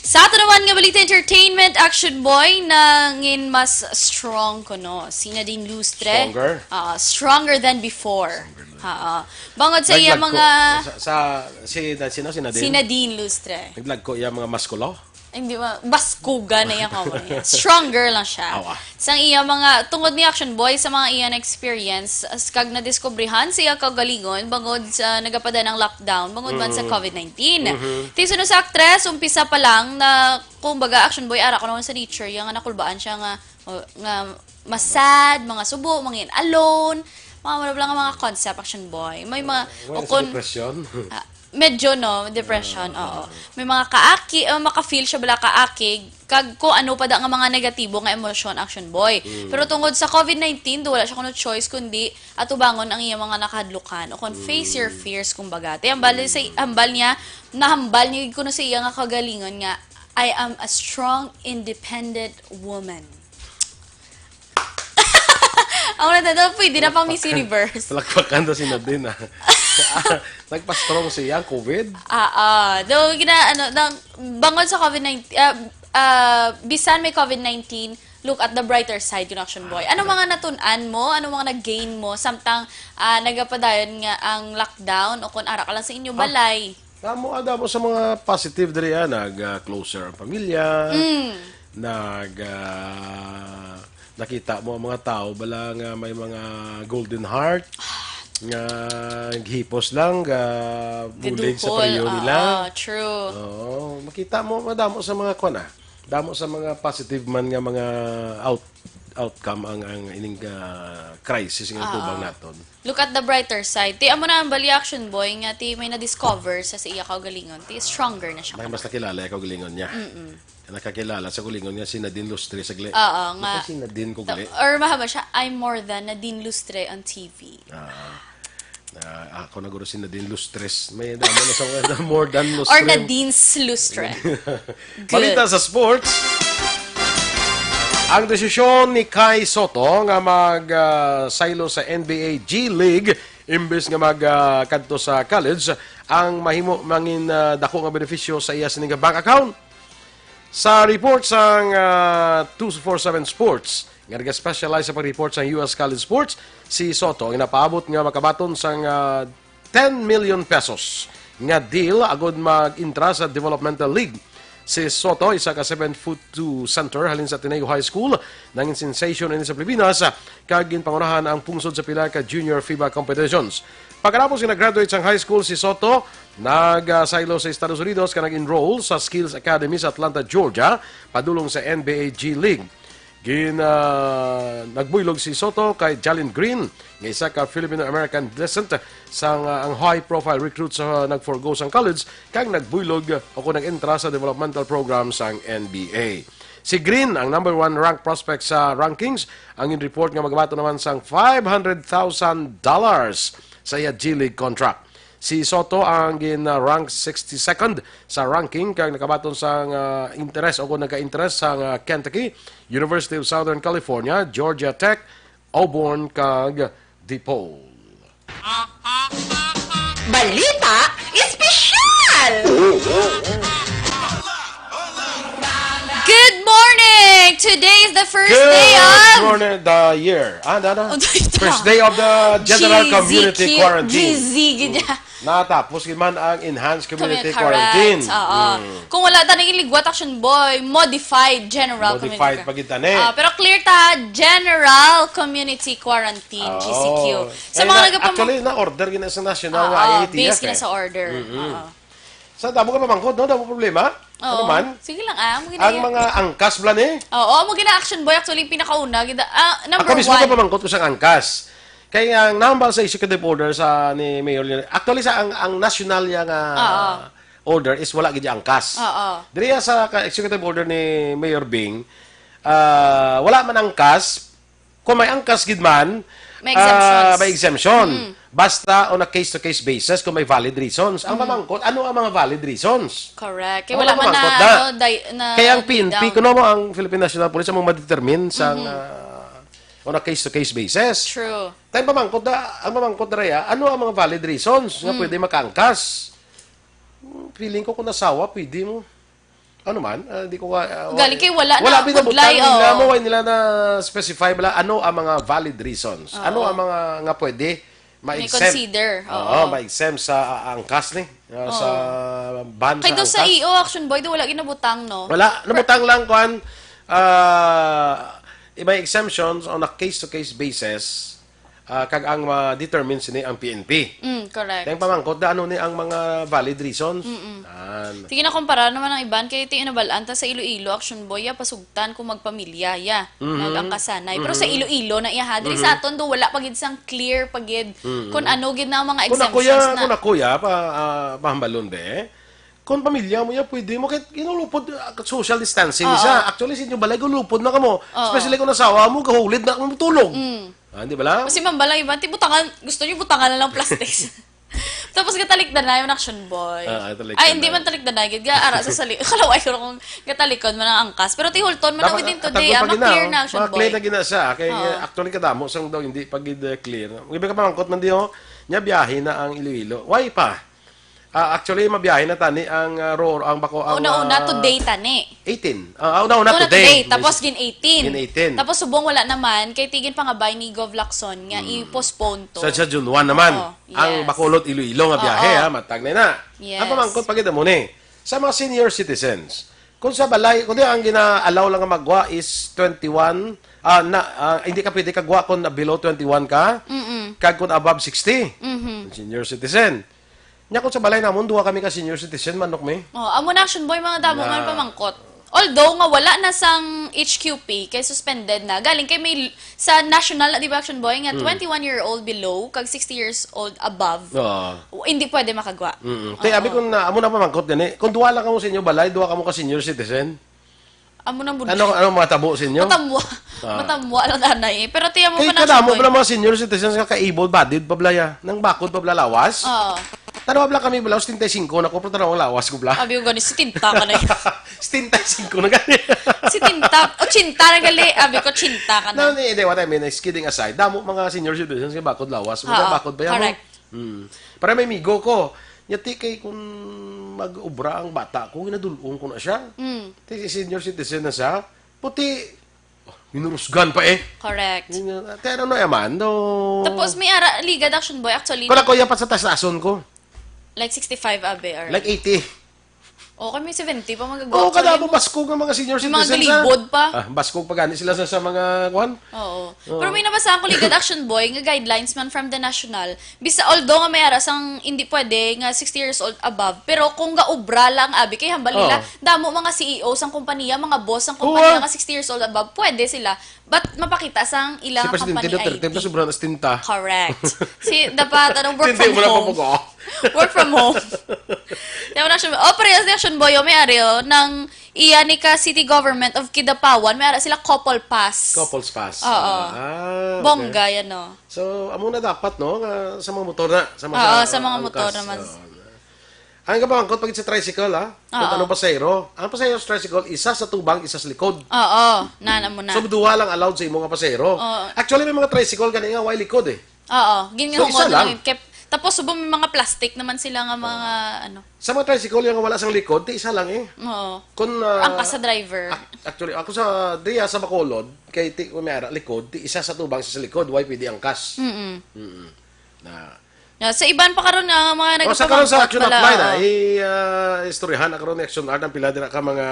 Sa ato naman nga balita entertainment, Action Boy, nangin mas strong kuno si Nadine Lustre. Stronger? Ah, stronger than before. Stronger than Ah, ah. Bangod sa iya Naglag ko mga sa, sa, si, na, sino? Si Nadine? Si Nadine Lustre. Naglag ko iya mga maskulo? Hindi ma-, baskuga na iya, kamo niya. Stronger lang siya. Awa. Sang iya mga, tungod ni Action Boy, sa mga iya na experience, as kag nadiskubrihan sa iya kaugalingon, bangod sa nagapada ng lockdown, bangod man sa Mm. covid nineteen. Mhm. Ti suno sa aktres, umpisa pa lang na, kumbaga, Action Boy, ara ko naman sa nature, iya nga nakulbaan siya nga, oh, nga masad, mga subo, mga alone, mga wala lang mga concept, Action Boy. May mga, Wala o sa kun-, depression. Ah, medyo, no, depression, Ah, oo. May mga kaaki, oh, maka-feel siya bala kaaki, kag kung ano pa da nga mga negatibo nga emosyon, Action Boy. Mm. Pero tungod sa covid nineteen, do wala siya kuno choice kundi atubangon ang iyang mga nakahadlukan o kon face your Mm. fears, kumbaga. Ti hambal sa, Mm. hambal niya, nahambal niya kuno sa iya nga kagalingon nga, "I am a strong, independent woman." Ako na to, pwede na pang Miss Palakpakan. Universe. Palakpakan to si Nadine, ah. Nagpa-strong siya, ang covid? Ah, ah. Do, gina-, ano, nang, bangod sa covid nineteen, ah, ah, bisan may covid nineteen, look at the brighter side, yun, Action Boy. Ano mga natun-an mo? Ano mga nag-gain mo? Samtang, ah, nagapadayon nga ang lockdown o kung ara ka lang sa inyo Ah. balay? Damo, ah, damo sa mga positive diri, ah. Nag, ah, closer ang pamilya. Mm. Nag, ah, Nakita mo ang mga tao bala nga may mga golden heart, nga hipos lang, ga bulig sa Gaduhol, priyo nila. Oo, true. Oo, makita mo, madamo sa mga kwan, ah. Damo sa mga positive man nga mga out-, outcome ang, ang ining, ah, crisis nga Oo. tubang naton. Look at the brighter side. Ti, amo na ang bali, Action Boy, nga ti may na-discover sa, sa iya kaugalingon. Ti, stronger na siya. May mas nakilala ang kaugalingon niya. Mm-mm. Nakakilala sa kaugalingon nga si Nadine Lustre, sagli. Oo, nga. Ano si Nadine ko gali? Or mahaba siya, "I'm more than Nadine Lustre on T V." Ah. Ah, ako na guro si Nadine Lustres. May damo na sa mga more than Lustre. Or Nadine's Lustre. Good. Balita sa sports. Ang desisyon ni Kai Soto nga mag, ah, saylo sa N B A G League imbes nga mag, ah, kadto sa college ang mahimo mangin, ah, dako nga benepisyo sa iya sining bank account. Sa report sang, ah, two four seven Sports, nga nag-specialize sa pag-report sang U S college sports, si Soto ang napaabot nga makabaton sang, ah, ten million pesos nga deal agud mag-intra sa developmental league. Si Soto, isa ka seven foot two center halin sa Ateneo High School, nangin sensation ini sa Pilipinas, ah, kag ginpangunahan ang pungsod sa pila ka junior FIBA competitions. Pagkatapos nga nag-graduate sang high school si Soto, nag-, ah, saylo sa Estados Unidos kag nag-enroll sa Skills Academy sa Atlanta, Georgia, padulong sa N B A G League. Gin-, ah, nagbuylog si Soto kay Jalen Green, nga isa ka Filipino-American descent, sang, ah, ang high-profile recruit sa nag-forgo sang college kag nagbuylog o kung nag-entra sa developmental program sang N B A. Si Green, ang number one rank prospect sa rankings, ang in-report nga magabaton naman sang five hundred thousand dollars sa iya G League contract. Si Soto ang gin-rank sixty-second sa ranking kag nakabaton sang, ah, interes o kung nagka-interes sang, ah, Kentucky, University of Southern California, Georgia Tech, Auburn, kag DePaul. Balita Espesyal! Good morning! Today is the first day Good of morning, the year. Ah, ano, ano? Oh, the First day of the general G Z Q, community quarantine. G Z, gid niya. Natapos gid man ang enhanced community Correct. quarantine. Oo. Mm. Kung wala ta nang iligwat, Action Boy, modified general Modified community. pa gid tani. Ah, pero clear ta, general community quarantine, Oo. G C Q. Sa Eh, mga na, nagapam- actually, na-order gid na sa national Oo, nga I A T F, based gid na eh. sa order. Mm-mm. Oo. Sa damo ka pamangkot, no? Damo problema? Oo. Ano man? Sige lang, ah. Amo gina-, Ang mga angkas bala ni? Oo, amo gina Action Boy. Actually, pinakauna, gina-, ah, number Ako mismo one. ka pamangkot ko sa angkas. Kay ang nambal sa executive order sa ni Mayor Leon, actually, sa ang, ang national niya nga Oo. order is wala gid angkas. Oo. Diri sa ka-, executive order ni Mayor Bing, ah, wala man angkas, kung may angkas gid man, May exemptions. ah, may exemption. Mm. Basta on a case-to-case basis kung may valid reasons. Ang Mm. pamangkot, ano ang mga valid reasons? Correct. Kaya Ang wala man na, pamangkot na. ano, day-, na Kaya ang P N P, down. kuno mo ang Philippine National Police ang mga determine sa, Mhm. ah, on a case-to-case basis. True. Tayo pamangkot na, ang pamangkot na raya, ano ang mga valid reasons nga Mm. pwede makaangkas? Hmm, feeling ko kung nasawa, pwede mo. Ano man, ah, di ko ka, ah, Galing wa-, kay wala wala na, binabutang budlay, nila oo. mo, wala nila na specify bala ano ang mga valid reasons. Oo. Ano ang mga nga pwede May ma-exempt? consider, Oo, oo. ma-exempt sa, ah, angkas ni, ah, sa Oo. ban Kay sa do sa angkas. I O, Action Boy, do wala ginabutang, no? Wala, nabutang lang, kwan, ah, may exemptions on a case-to-case basis. Ah, kag ang ma-determine sini ang P N P. Mm, correct. Kaya ang pamangkot na ano ni ang mga valid reasons? Mm-mm. Yan. Sige na, kumpara naman ang iban, kay ti inabal-an ta sa Iloilo, Action Boy, ya, pasugtan kung magpamilya, ya. Mhm. Nag-angkasanay. Pero sa Mhm. Iloilo na iya, ha. Diri Mhm. sa aton do, wala pa gid sang clear pa gid Mm. kung ano gid na ang mga Kung ako ya, exemptions na. kung ako ya, pa, ah, pahambalon, be. Kung pamilya mo ya, pwede mo, kahit inulupod, ah, social distancing Oo. siya. Actually, sa inyo balay, gulupod na kamo. Oo. Especially kung asawa mo, gahulid na kamo tulog. Mm. Ah, di ba lang? Kasi mambala iba, ti butangan, gusto niyo butangan na lang plastics. Tapos gatalikdan na yung Action Boy. Ah, ah, talikdan Ay, hindi na. man talikdan na, gid, ga, ara sa sali-, kalaway ko kung gatalikod man ang angkas. Pero tihulton man Dapat ako din today, atagod ah, pa gina, ma-clear oh. na, Action Ma-clear Boy. na gina siya. Kay, Oo. eh, actually, kadamo sang daw, hindi pa gid, eh, clear. Ang iba ka pamangkot man di, oh, nya biyahe na ang Iloilo. Why pa? Ah, actually, mabiyahe na tani ang, ah, Roro, ang bako, ang, Una-una, ah, today tani. eighteen. Ah, una-una, Una today. today, tapos gin eighteen. Gin eighteen. Tapos subong wala naman, kay tigin pangabay ni Gov Lacson nga Hmm. i-postpone to. Sa, sa June one naman. Oo, Ang yes. Bacolod, Iloilo nga biyahe, Oo. ha, matag na na. Yes. Ang pamangkot pa gid mo ni, sa mga senior citizens, Kung sa balay, kung di ang gina-allow lang nga magwa is twenty-one, ah, na, ah, hindi ka pwede kagwa kung below twenty-one ka, Mm-mm. kag kung above sixty, Mhm. senior citizen. Nya kung sa balay namon, duha kami ka senior citizen, manok mi. Oh, amo na, Action Boy, mga damo nga pamangkot. Although nga wala na sang H Q P, kay suspended na. Galing kay may l-, sa national, di ba, Action Boy, nga Hmm. twenty-one year old below, kag sixty years old above, Oo. w-, hindi pwede makagwa. Mm-mm. Kay abi Oo. kung na, amo na pamangkot gani, kung duha lang kamo sa inyo balay, duha kamo ka senior citizen. Amo na mo. Ano, ano mga tabo sa inyo? Matamwa. Ah. Matamwa lang anay eh. Pero tiyan mo Kay pa na, kadamo Action Boy. Pala mga senior citizens nga ka-able-bodied pa bala ya. Nang bakod pa bala lawas. Oo. Tanaw bala kami bala, setenta y cinco na ko, pero tanaw ang lawas ko bala. Abi ko gani, setenta ka na yun. Setenta y cinco na gani. Setenta, ochenta na gali. Abi ko, ochenta ka na. No, hindi, what I mean is, kidding aside, damo mga senior citizens nga bakod lawas. Mga Oo, bakod pa yan, correct. Hmm. Para may migo ko. Yati kay kung mag-obra ang bata ko, ginadulong ko na siya. Mm. Ti senior citizen na siya. Puti, oh, minurusgan pa eh. Correct. Yun nga, kaya ano naman, no? Tapos may ara, ligad, Action Boy, actually. Kung ako, yapat sa taas-taason ko. Like sixty-five, abi, or Like eighty. Oh, kami seventy pa magagawa. Oo, kada mo baskog ang mga senior May mga citizens, ha? Galibod pa. Ah, baskog pa gani sila sa, sa mga, kwan? Oo. Oo. Pero may nabasa ang Kuligad Action Boy nga guidelines man from the national. Bisa, although nga may ara sang hindi pwede nga sixty years old above, pero kung gaobra lang, abi, kay hambal nila, Oo. damo mga C E O sang kompanya, mga boss sang Oo, kompanya ah. nga sixty years old above, pwede sila. But mapakita sang ilang Si Presidente company Duterte, I D. Sobra na setenta. Correct. Si, dapat, anong work Hindi from mo na home? Papugo. Work from home. Yan mo na, Action Boy. Oh, parehas ni Action Boy, oh, may ari, oh, ng iya ni ka City Government of Kidapawan, may ara sila couple pass. Couples pass. Oo. Ah, okay. Bongga yan, oh. So, amo na dapat, no? Nga sa mga motor na, sa mga Oo, sa mga motor angkas. Naman. Oo. Ang kapangkot pag sa tricycle, ha? Kung Oo. Anong pasahero? Ang pasahero sa tricycle, isa sa tubang, isa sa likod. Oo, na, na mo na. So, duha lang allowed sa imo nga pasahero. Oo. Actually, may mga tricycle gani nga way likod eh. Oo, So, isa ginhungot lang. Lang yung kep-, tapos subong may mga plastic naman sila nga mga, ano. Sa mga tricycle yung wala sang likod, ti isa lang eh. Oo. Kung, ah, Angkas sa driver. Ac-, actually, ako sa, diya sa Bacolod, kay ti, kung may ara, likod, ti isa sa tubang, isa sa likod, why pwede angkas? Mm-mm. Mm-mm. Na, Yeah, sa iban pa karon nga mga O, sa karon sa nagpamangkot Action bala, Hotline, ah, oo. I, ah, istoryahan na karon ni Action Art ang pila dira ka mga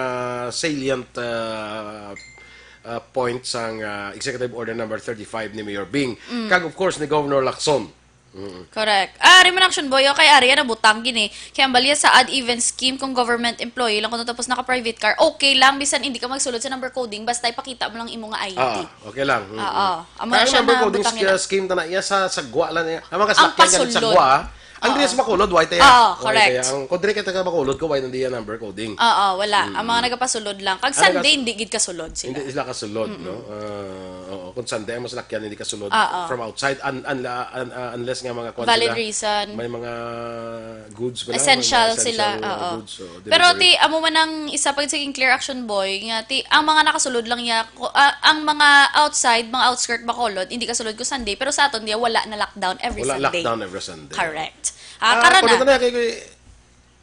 salient, ah, ah, points sang, ah, Executive Order number thirty-five ni Mayor Bing. Mm. Kag, of course, ni Governor Lacson. Mm. Correct. Ah, ari man, Action Boy, okay, ari na butang gini. Kaya ang balya sa odd even scheme kung government employee lang kung tapos naka-private car, okay lang, bisan hindi ka magsulod sa number coding, basta ipakita mo lang imo nga I D. Ah, okay lang. Mm. Oo. Amo na Ang siya number na coding butang sch-, yun. Scheme na iya sa sagwa lang niya. Ang mga Ang salakyan ganit pasulod. Sagwa, ah. Ang Oo. Diya sa Bacolod, why tayo? Oo, Why correct. Tayo? Ang kung diri kita ka Bacolod, ko why nandiya number coding? Oo, wala. Mm. Ang mga nagapasulod lang. Kag Ang Sunday, nagas-, hindi gid kasulod sila. Hindi sila kasulod, Mm-mm. no? Ah, oo. Kung Sunday, ang masalakyan hindi kasulod Oo. From outside, un-, unla-, un-, ah, unless nga mga kwan Valid sila, reason. May mga goods ba lang? May mga Essential sila, essential oo. Goods, so, Pero delivery. Ti, amo man ang isa pa sa clear, Action Boy, nga ti, ang mga nakasulod lang niya, ko-, ah, ang mga outside, mga outskirt Bacolod, hindi kasulod ko Sunday, pero sa aton diya, wala na lockdown every Wala Sunday. Lockdown every Sunday. Correct. Ah, Ah, kara kung na. Ito na, kay, kay,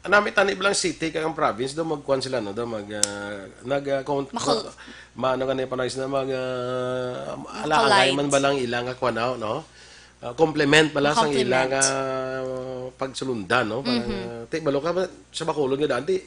anami tani bilang city, kay ang province, daw magkuhan sila, no? Daw mag, ah, nag, ah, kung, Makul- ma-, ma-, ano ka na yung panahon na mag, ah, Makulay. Alangay man ba lang ilang, ah, kuhan, no? Ah, complement pala sa Complement. Ilang, ah, pagsulundan, no? Parang, Mhm. Ah, ti, balo ka ba, sa Bacolod nga daan, ti,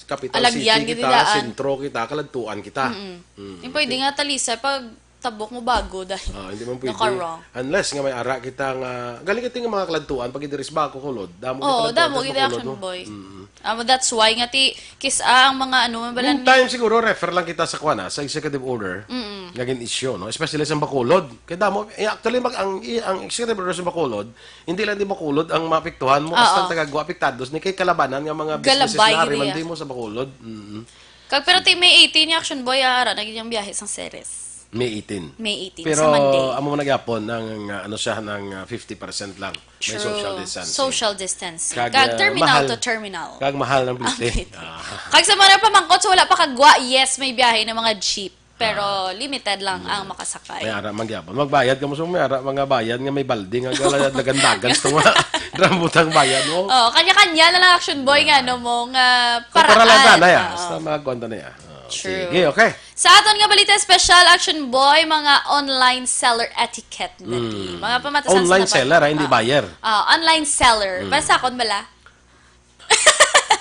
Capital Alagyan City gid kita, daan. Sentro kita, kaladtuan kita. Mm-mm. Mm. Yung pwede nga, Talisa, pag tabok mo bago, dahil Ah, hindi man pwede. Naka-wrong. Unless nga may ara kita nga, galing kita nga mga kaladtuan, pag idiris ba ako kulod, damo Oo, kita damo kaladtuan kita sa Bacolod, Action no? Boy. Mm. Ah, that's why nga ti, kis-, ah, ang mga ano, man bala ni Meantime, siguro, refer lang kita sa kuwan, ah, sa executive order Mm-mm. nga gin-issue, no? Especially sa Bacolod. Kaya damo, eh, actually, mag, ang, i-, ang executive order sa Bacolod, hindi lang di Bacolod ang maapektuhan mo, Oo. Hasta ang taga-Guam apektados ni kay kalabanan nga mga businesses Galabay na gid ari man iya. Di mo sa Bacolod. Mm. Kag pero ti May eighteen ni Action Boy, ah, ara na gid yung biyahe sang Ceres. May eighteen. May eighteen, Pero sa Monday. Amo man nagyapon ng, ah, ano siya, ng, ah, fifty percent lang. May True. Social distancing. Social distancing. Kag, Kag ah, terminal mahal. To terminal. Kag mahal ng biyahe. Okay. Ah. Kag sa mga pamangkot, sa wala pa kagwa, yes, may biyahe ng mga jeep. Pero Ah. limited lang ang Mm. makasakay. May ara man gyapon. Magbayad ka mo sa may ara, mga bayad nga may balde nga gala-, dagan-dagan sa mga rambutang bayad mo. Oh, kanya-kanya na lang, Action Boy, nga, Ah. no, mo, nga Kung para lang paraan. Tanay, ah. Oo. Basta mga kuwan tanay, ah. Oh, True. Sige, okay. Sa aton nga balita special, Action Boy, mga online seller etiquette na di. Mm. Mga pamatasan sa Online nabal-, seller, ah, hindi ah. Buyer. Ah, online seller. Mm. Basta akon bala.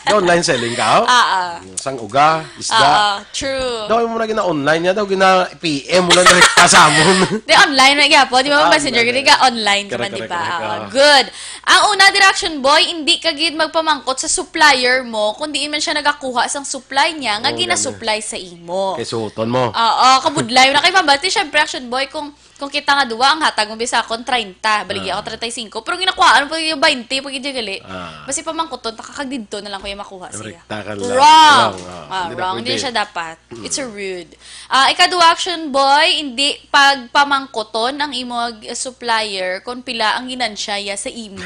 Online selling ka, oh? Ah, ah. Sang uga, isda. Ah, ah, true. Daw mo na gina-online niya, daw gina-P M mo lang direkta sa amon. Di, online na gyapon. Di ba, Ah, messenger, online di na. ka online Correct, man, di correct, ba? correct, Ah, ah. Good. Ang una, di, Action Boy, hindi ka gid magpamangkot sa supplier mo kung diin man siya nagakuha sang supply niya nga Oo, ginasupply sa imo. Kay suoton mo. Oo, kabudlay na kay Mabati. Syempre, Action Boy, kung kung kita nga duwa, ang hatag mo bisakon treinta, baligya ako treinta y cinco. Pero ginakuhaan pa yung twenty, pag gali. Ah. Basi pamangkuton, takakag didto na lang kuya makuha siya. Rekta ka lang. Wrong! Wrong, ah. Ah, Hindi na wrong. pwede. Hindi siya dapat. It's a rude. Ah, ikaduha, Action Boy, hindi pagpamangkuton ang imo ag-, supplier kung pila ang ginansya ya sa imo.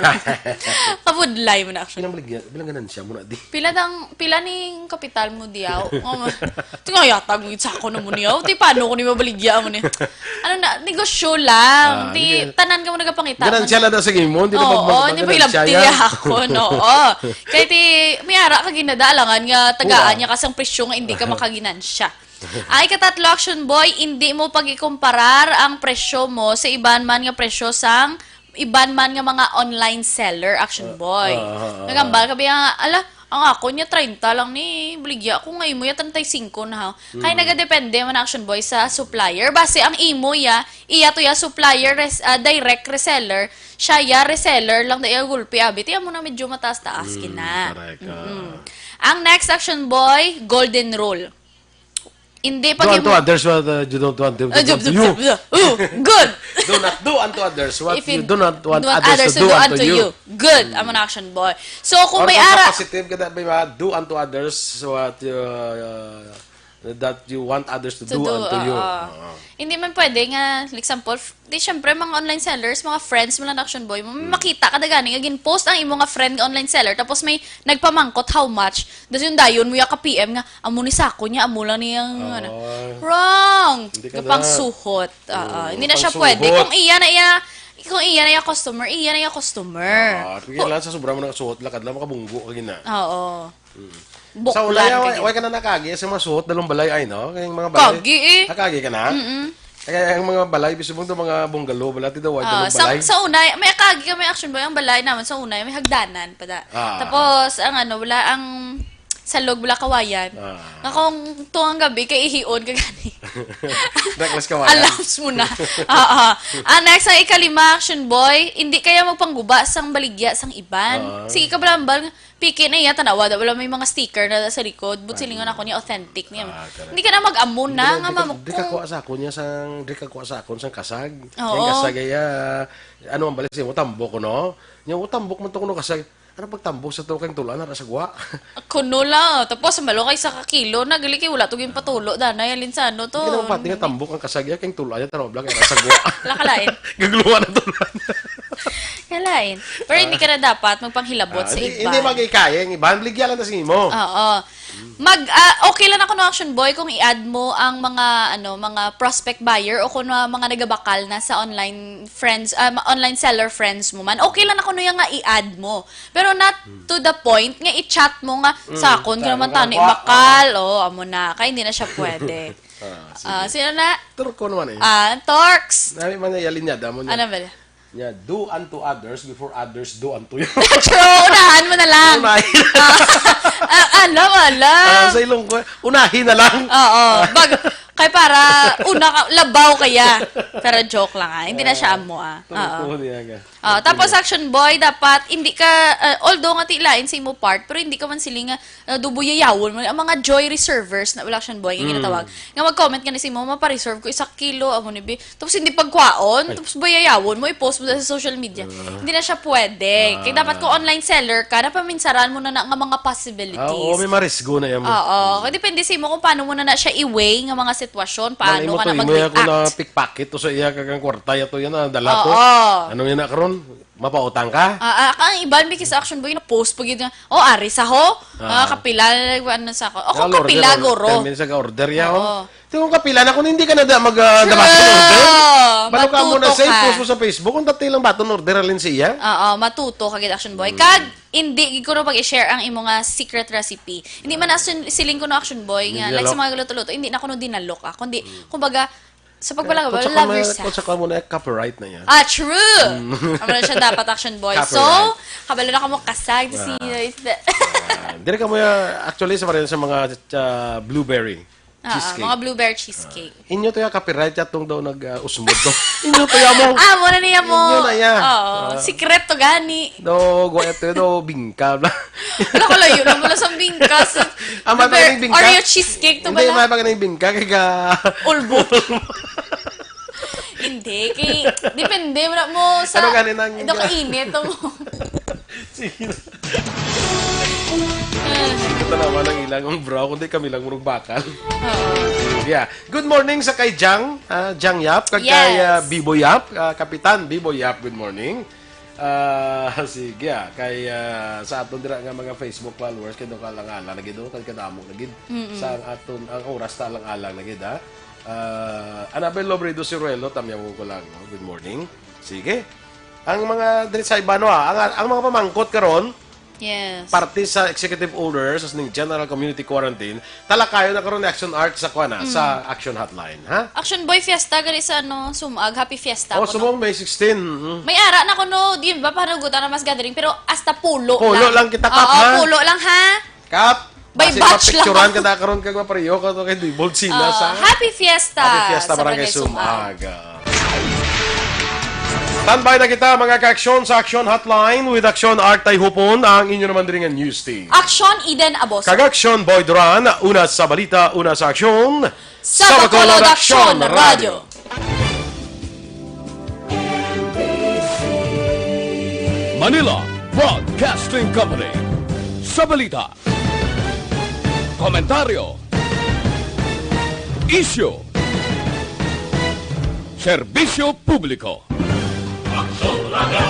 Kabudlay mo na, Action. Bilang baligya, bilang ganansya mo na di. Pila dang, pila ning kapital mo diyaw? Nga mo, tingayatag mo sa ako na mo niyaw. Di paano ko ni mabaligya mo ni? Ano na, negosyo lang. Ah, Di, hindi ka- tanan ka mo nagapangita. Ganansya lang daw sa imo, hindi na Oo, pag- hindi mo ilabti niya ako, no? Oo. Kaya ti, may ara ka ginadaalangan nga tagaan Wala. Niya kasang presyo nga hindi ka makaginansya. Ay, katatlo, Action Boy, hindi mo pag-ikumparar ang presyo mo sa iban man nga presyo sang iban man nga mga online seller, Action Boy. ah, ah, ah. Nagambal ka ba nga, ala, ang ako niya treinta lang ni, baligya ko nga imo ya treinta y cinco na ha. Kaya nagadepende man, Action Boy, sa supplier. Base ang imo ya, iya to ya supplier, res, ah, direct reseller, siya ya reseller lang da iya gulpi, abi. Tiyan mo na medyo mataas-taas kina. Correct, ah. Mm. Ang next, Action Boy, golden rule. Hindi Do pag unto others what uh, you don't want them to Ah, do jub, unto jub, you. jub, jub. Oh, good. Do not do unto others what If you you do not want don't others to do unto you. Good. Amo na, Action Boy. So, kung Or may ang ara, positive ka na, may mga do unto others what uh, that you want others to, To do, do, unto you. oo. Oo. Hindi man pwede nga, like, example, f-, di, syempre, mga online sellers, mga friends mo lang, Action Boy, mo, may makita ka da gani nga gin-post ang imo nga friend nga online seller, tapos may nagpamangkot how much, tapos yung dayon mo ya ka P M nga, amo ni sako niya, amo lang niyang, ano. Oo. Wrong! Hindi ka Gapang na- suhot. Oo, Oo, hindi na siya pangsuhot. Pwede. Kung iya na iya, kung iya na iya customer, iya na iya customer. Ah, sige lang sa sobra mo nakasuhot, lakad lang makabunggo ka gina. Oo. Sa Buklan ulay, ka way, gid. Way ka na nakagi sa mga suhot dalong balay ay, no? Kay mga balay. Kagi, eh. Nakagi ka na? Mm-mm. Kaya ang mga balay, bisubong to mga bungalow, balay, tito, way Ah, dalong sa, balay. sa unay, may kagi kami, Action Boy, ang balay namin sa unay, may hagdanan pa da. Ah. Tapos, ang ano, wala ang salog, wala kawayan. Ah. Nga kung tuwang gabi, kay ihion ka gani. Reckless ka, wala. Alarms mo na. Oo. Ang next, ang ikalima, Action Boy, hindi kaya magpangguba sang baligya sang iban. Oo. Sige ka, balambal, piki na iya, tanawa, da, wala may mga sticker na sa likod. But silingon ako niya, authentic niya. Ah, correct. Hindi ka na mag-amo na, Hindi nga ka, mamuk- di ka kuha sa akon niya, sang, di ka kuha sa akon, sang kasag. Oo. Yung kasag, ay, ah, ano ang balik sa imo, tambok ko, no? Yung tambok man to, kuno kasag, ano pagtambok sa to, kayong tulaan, nara sa gwa. Kuno lang. Tapos, ang balo kay sa kakilo na, gali kay wala to ginpatulo, danay, alin sa ano to. Hindi naman pati nga tambok ang kasag, ya, kayong tulaan, ya, taro, blang, nara sa gwa. Lakalain. Gagluwa na to. Kalain. Pero hindi ka na dapat magpanghilabot Ah, sa hindi, iba. Hindi magikaya yung iban, baligya lang ta sa imo. Oo. Mag, ah, okay lang ako no, Action Boy, kung i-add mo ang mga, ano, mga prospect buyer o kung mga, mga nagabakal na sa online friends, ah, ma- online seller friends mo man. Okay lang ako no yung nga i-add mo. Pero not to the point nga i-chat mo nga, sa akon ka sa naman mga tani, kwa- bakal. Oh, amo na. Kaya hindi na siya pwede. Ah, sige. Ah, sino na? Turko naman eh. Ah, Torx. Sabi man niya, yalin niya, damo niya. Ano ba? Niya, do unto others before others do unto you. True, unahan mo na lang. Unahin. Ah, ah, alam, alam. Ah, sa ilong ko, unahin na lang. Oo. Bag, kay para, una ka, labaw kaya. Pero joke lang ah. Hindi na siya amo ah. Oo. Turko niya nga. Ah, tapos Action Boy, dapat hindi ka, ah, although nga tilain sa imo part, pero hindi ka man siling nga uh, do buyayawon mo. Ang mga joy reservers na wala Action Boy, nga ginatawag. Nga mag-comment ka na sa imo, mapareserve ko isa kilo, amo ni bi. Tapos hindi pagkwaon, tapos buyayawon mo, i-post mo sa social media. Hindi na siya pwede. Kaya dapat kung online seller ka, napaminsaran mo na na nga mga possibilities. Ah, oo, may marisgo na yan. Oo. Kaya depende sa imo kung paano mo na na siya i-weigh nga mga sitwasyon, paano Nang imo ka to, na imo yan kung mag-react. na-pickpocket to sa iya, kagang kwarta ya to yan, ah, dala to. Oo. Ano yan na karon? Mapautang ka? Ah, ah, ang iban, because Action Boy, na-post pa gid nga, "Oh, ari sa ho? Ah, kapila, ano sa ako? O, kung Order, kapila, order. guro." Ten minutes ka order ya, Oo. oh. Tingnan ka pila na kung hindi ka na da mag uh, True. Balo ka muna Matuto sa ka. Post mo sa Facebook, kung dati lang baton order alin siya. Oo, matuto ka gid, Action Boy. Kag, hindi gid ko no pag-i-share ang imo nga secret recipe. Hindi man na sin- siling ko no, Action Boy, nga, Hindi like sa dinalok. Mga luto-luto, hindi na ko no dinalok, ah. Kundi, kumbaga, sa pagpalagaw, Kung sa love kung may- yourself. Kung sa kung muna, copyright na yan. Ah, true! Amo na siya dapat, Action Boy. So, Copyright. Kabalo na ka mo kasag, si, Ah. is the- Ah, Diri ka mo ya, actually, sa pareho sa mga, ah, blueberry Ah, cheesecake. Mga blueberry cheesecake. Inyo to ya, copyright ya tong daw nag, ah, usmod to. Inyo to ya mo. Ah, muna niya mo. Inyo na ya. Oo. Ah. Sikreto gani. Do, guwa ito, do, bingka. Wala ko layo na mula sa bingka. Sa Ang mga blueberry, pagkaning bingka? Oreo cheesecake to Hindi, bala. Mga pagkaning bingka, kaya Ulbo. Hindi, kay, depende, wala mo sa, Ano gani nang daw kainit, mo. Sige na. Ito naman ang ilang ang bro, kundi kami lang murag bakal. Oo. Yeah. Good morning sa kay Jang, ah, Jang Yap, kag kay, Yes. ah, Bibo Yap, ah, Kapitan Bibo Yap, good morning. Ah, sige, ah, kay, ah, sa aton dira nga mga Facebook followers, kay daw kalang-alang na gid, oh, kay kadamo na gid. Mm-mm. Sa aton, ang oras ta alang-alang na gid, ha. Ah, Annabel Lobredo Ciruelo, tamyaw ko lang, no? Good morning. Sige. Ang mga diri sa iba, no, ah, ang, ang mga pamangkot karon, Yes. parte sa executive order sa sining general community quarantine, talakayon na karon ni Action Art sa kuan, ah, Mm. sa Action Hotline, ha? Action Boy Fiesta, gali sa, ano, Sumag. Happy Fiesta Oh, ko, no? Sumag, May sixteen. Mm. May ara na ko, no, di ba, panagutan na mas gathering, pero hasta pulo Pulo lang. lang kita, Kap, Oo, ha? pulo lang, ha? Kap, By basi batch lang. mapicturan ka na karon kag mapareho ka to kay Dibold Sina Ah, sa Happy Fiesta Happy Fiesta, sa Barangay Barangay Sumag. Sumag. Standby na kita, mga ka-aksyon, sa Action Hotline with Action Art Tayhupon, ang inyo naman diri nga news team. Action Eden Aboso. Kag Action Boy Duran, una sa balita, una sa aksyon. Sa Bacolod Action Radio. Manila Broadcasting Company. Sa balita, komentaryo, isyu, serbisyo publiko. Aksyon Radio.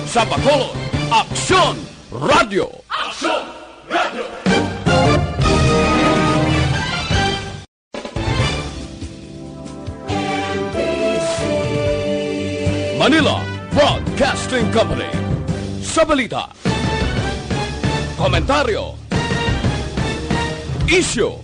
Sa Bacolod, Aksyon Radio. Aksyon Radio. Manila Broadcasting Company. Sa balita, komentaryo, isyu,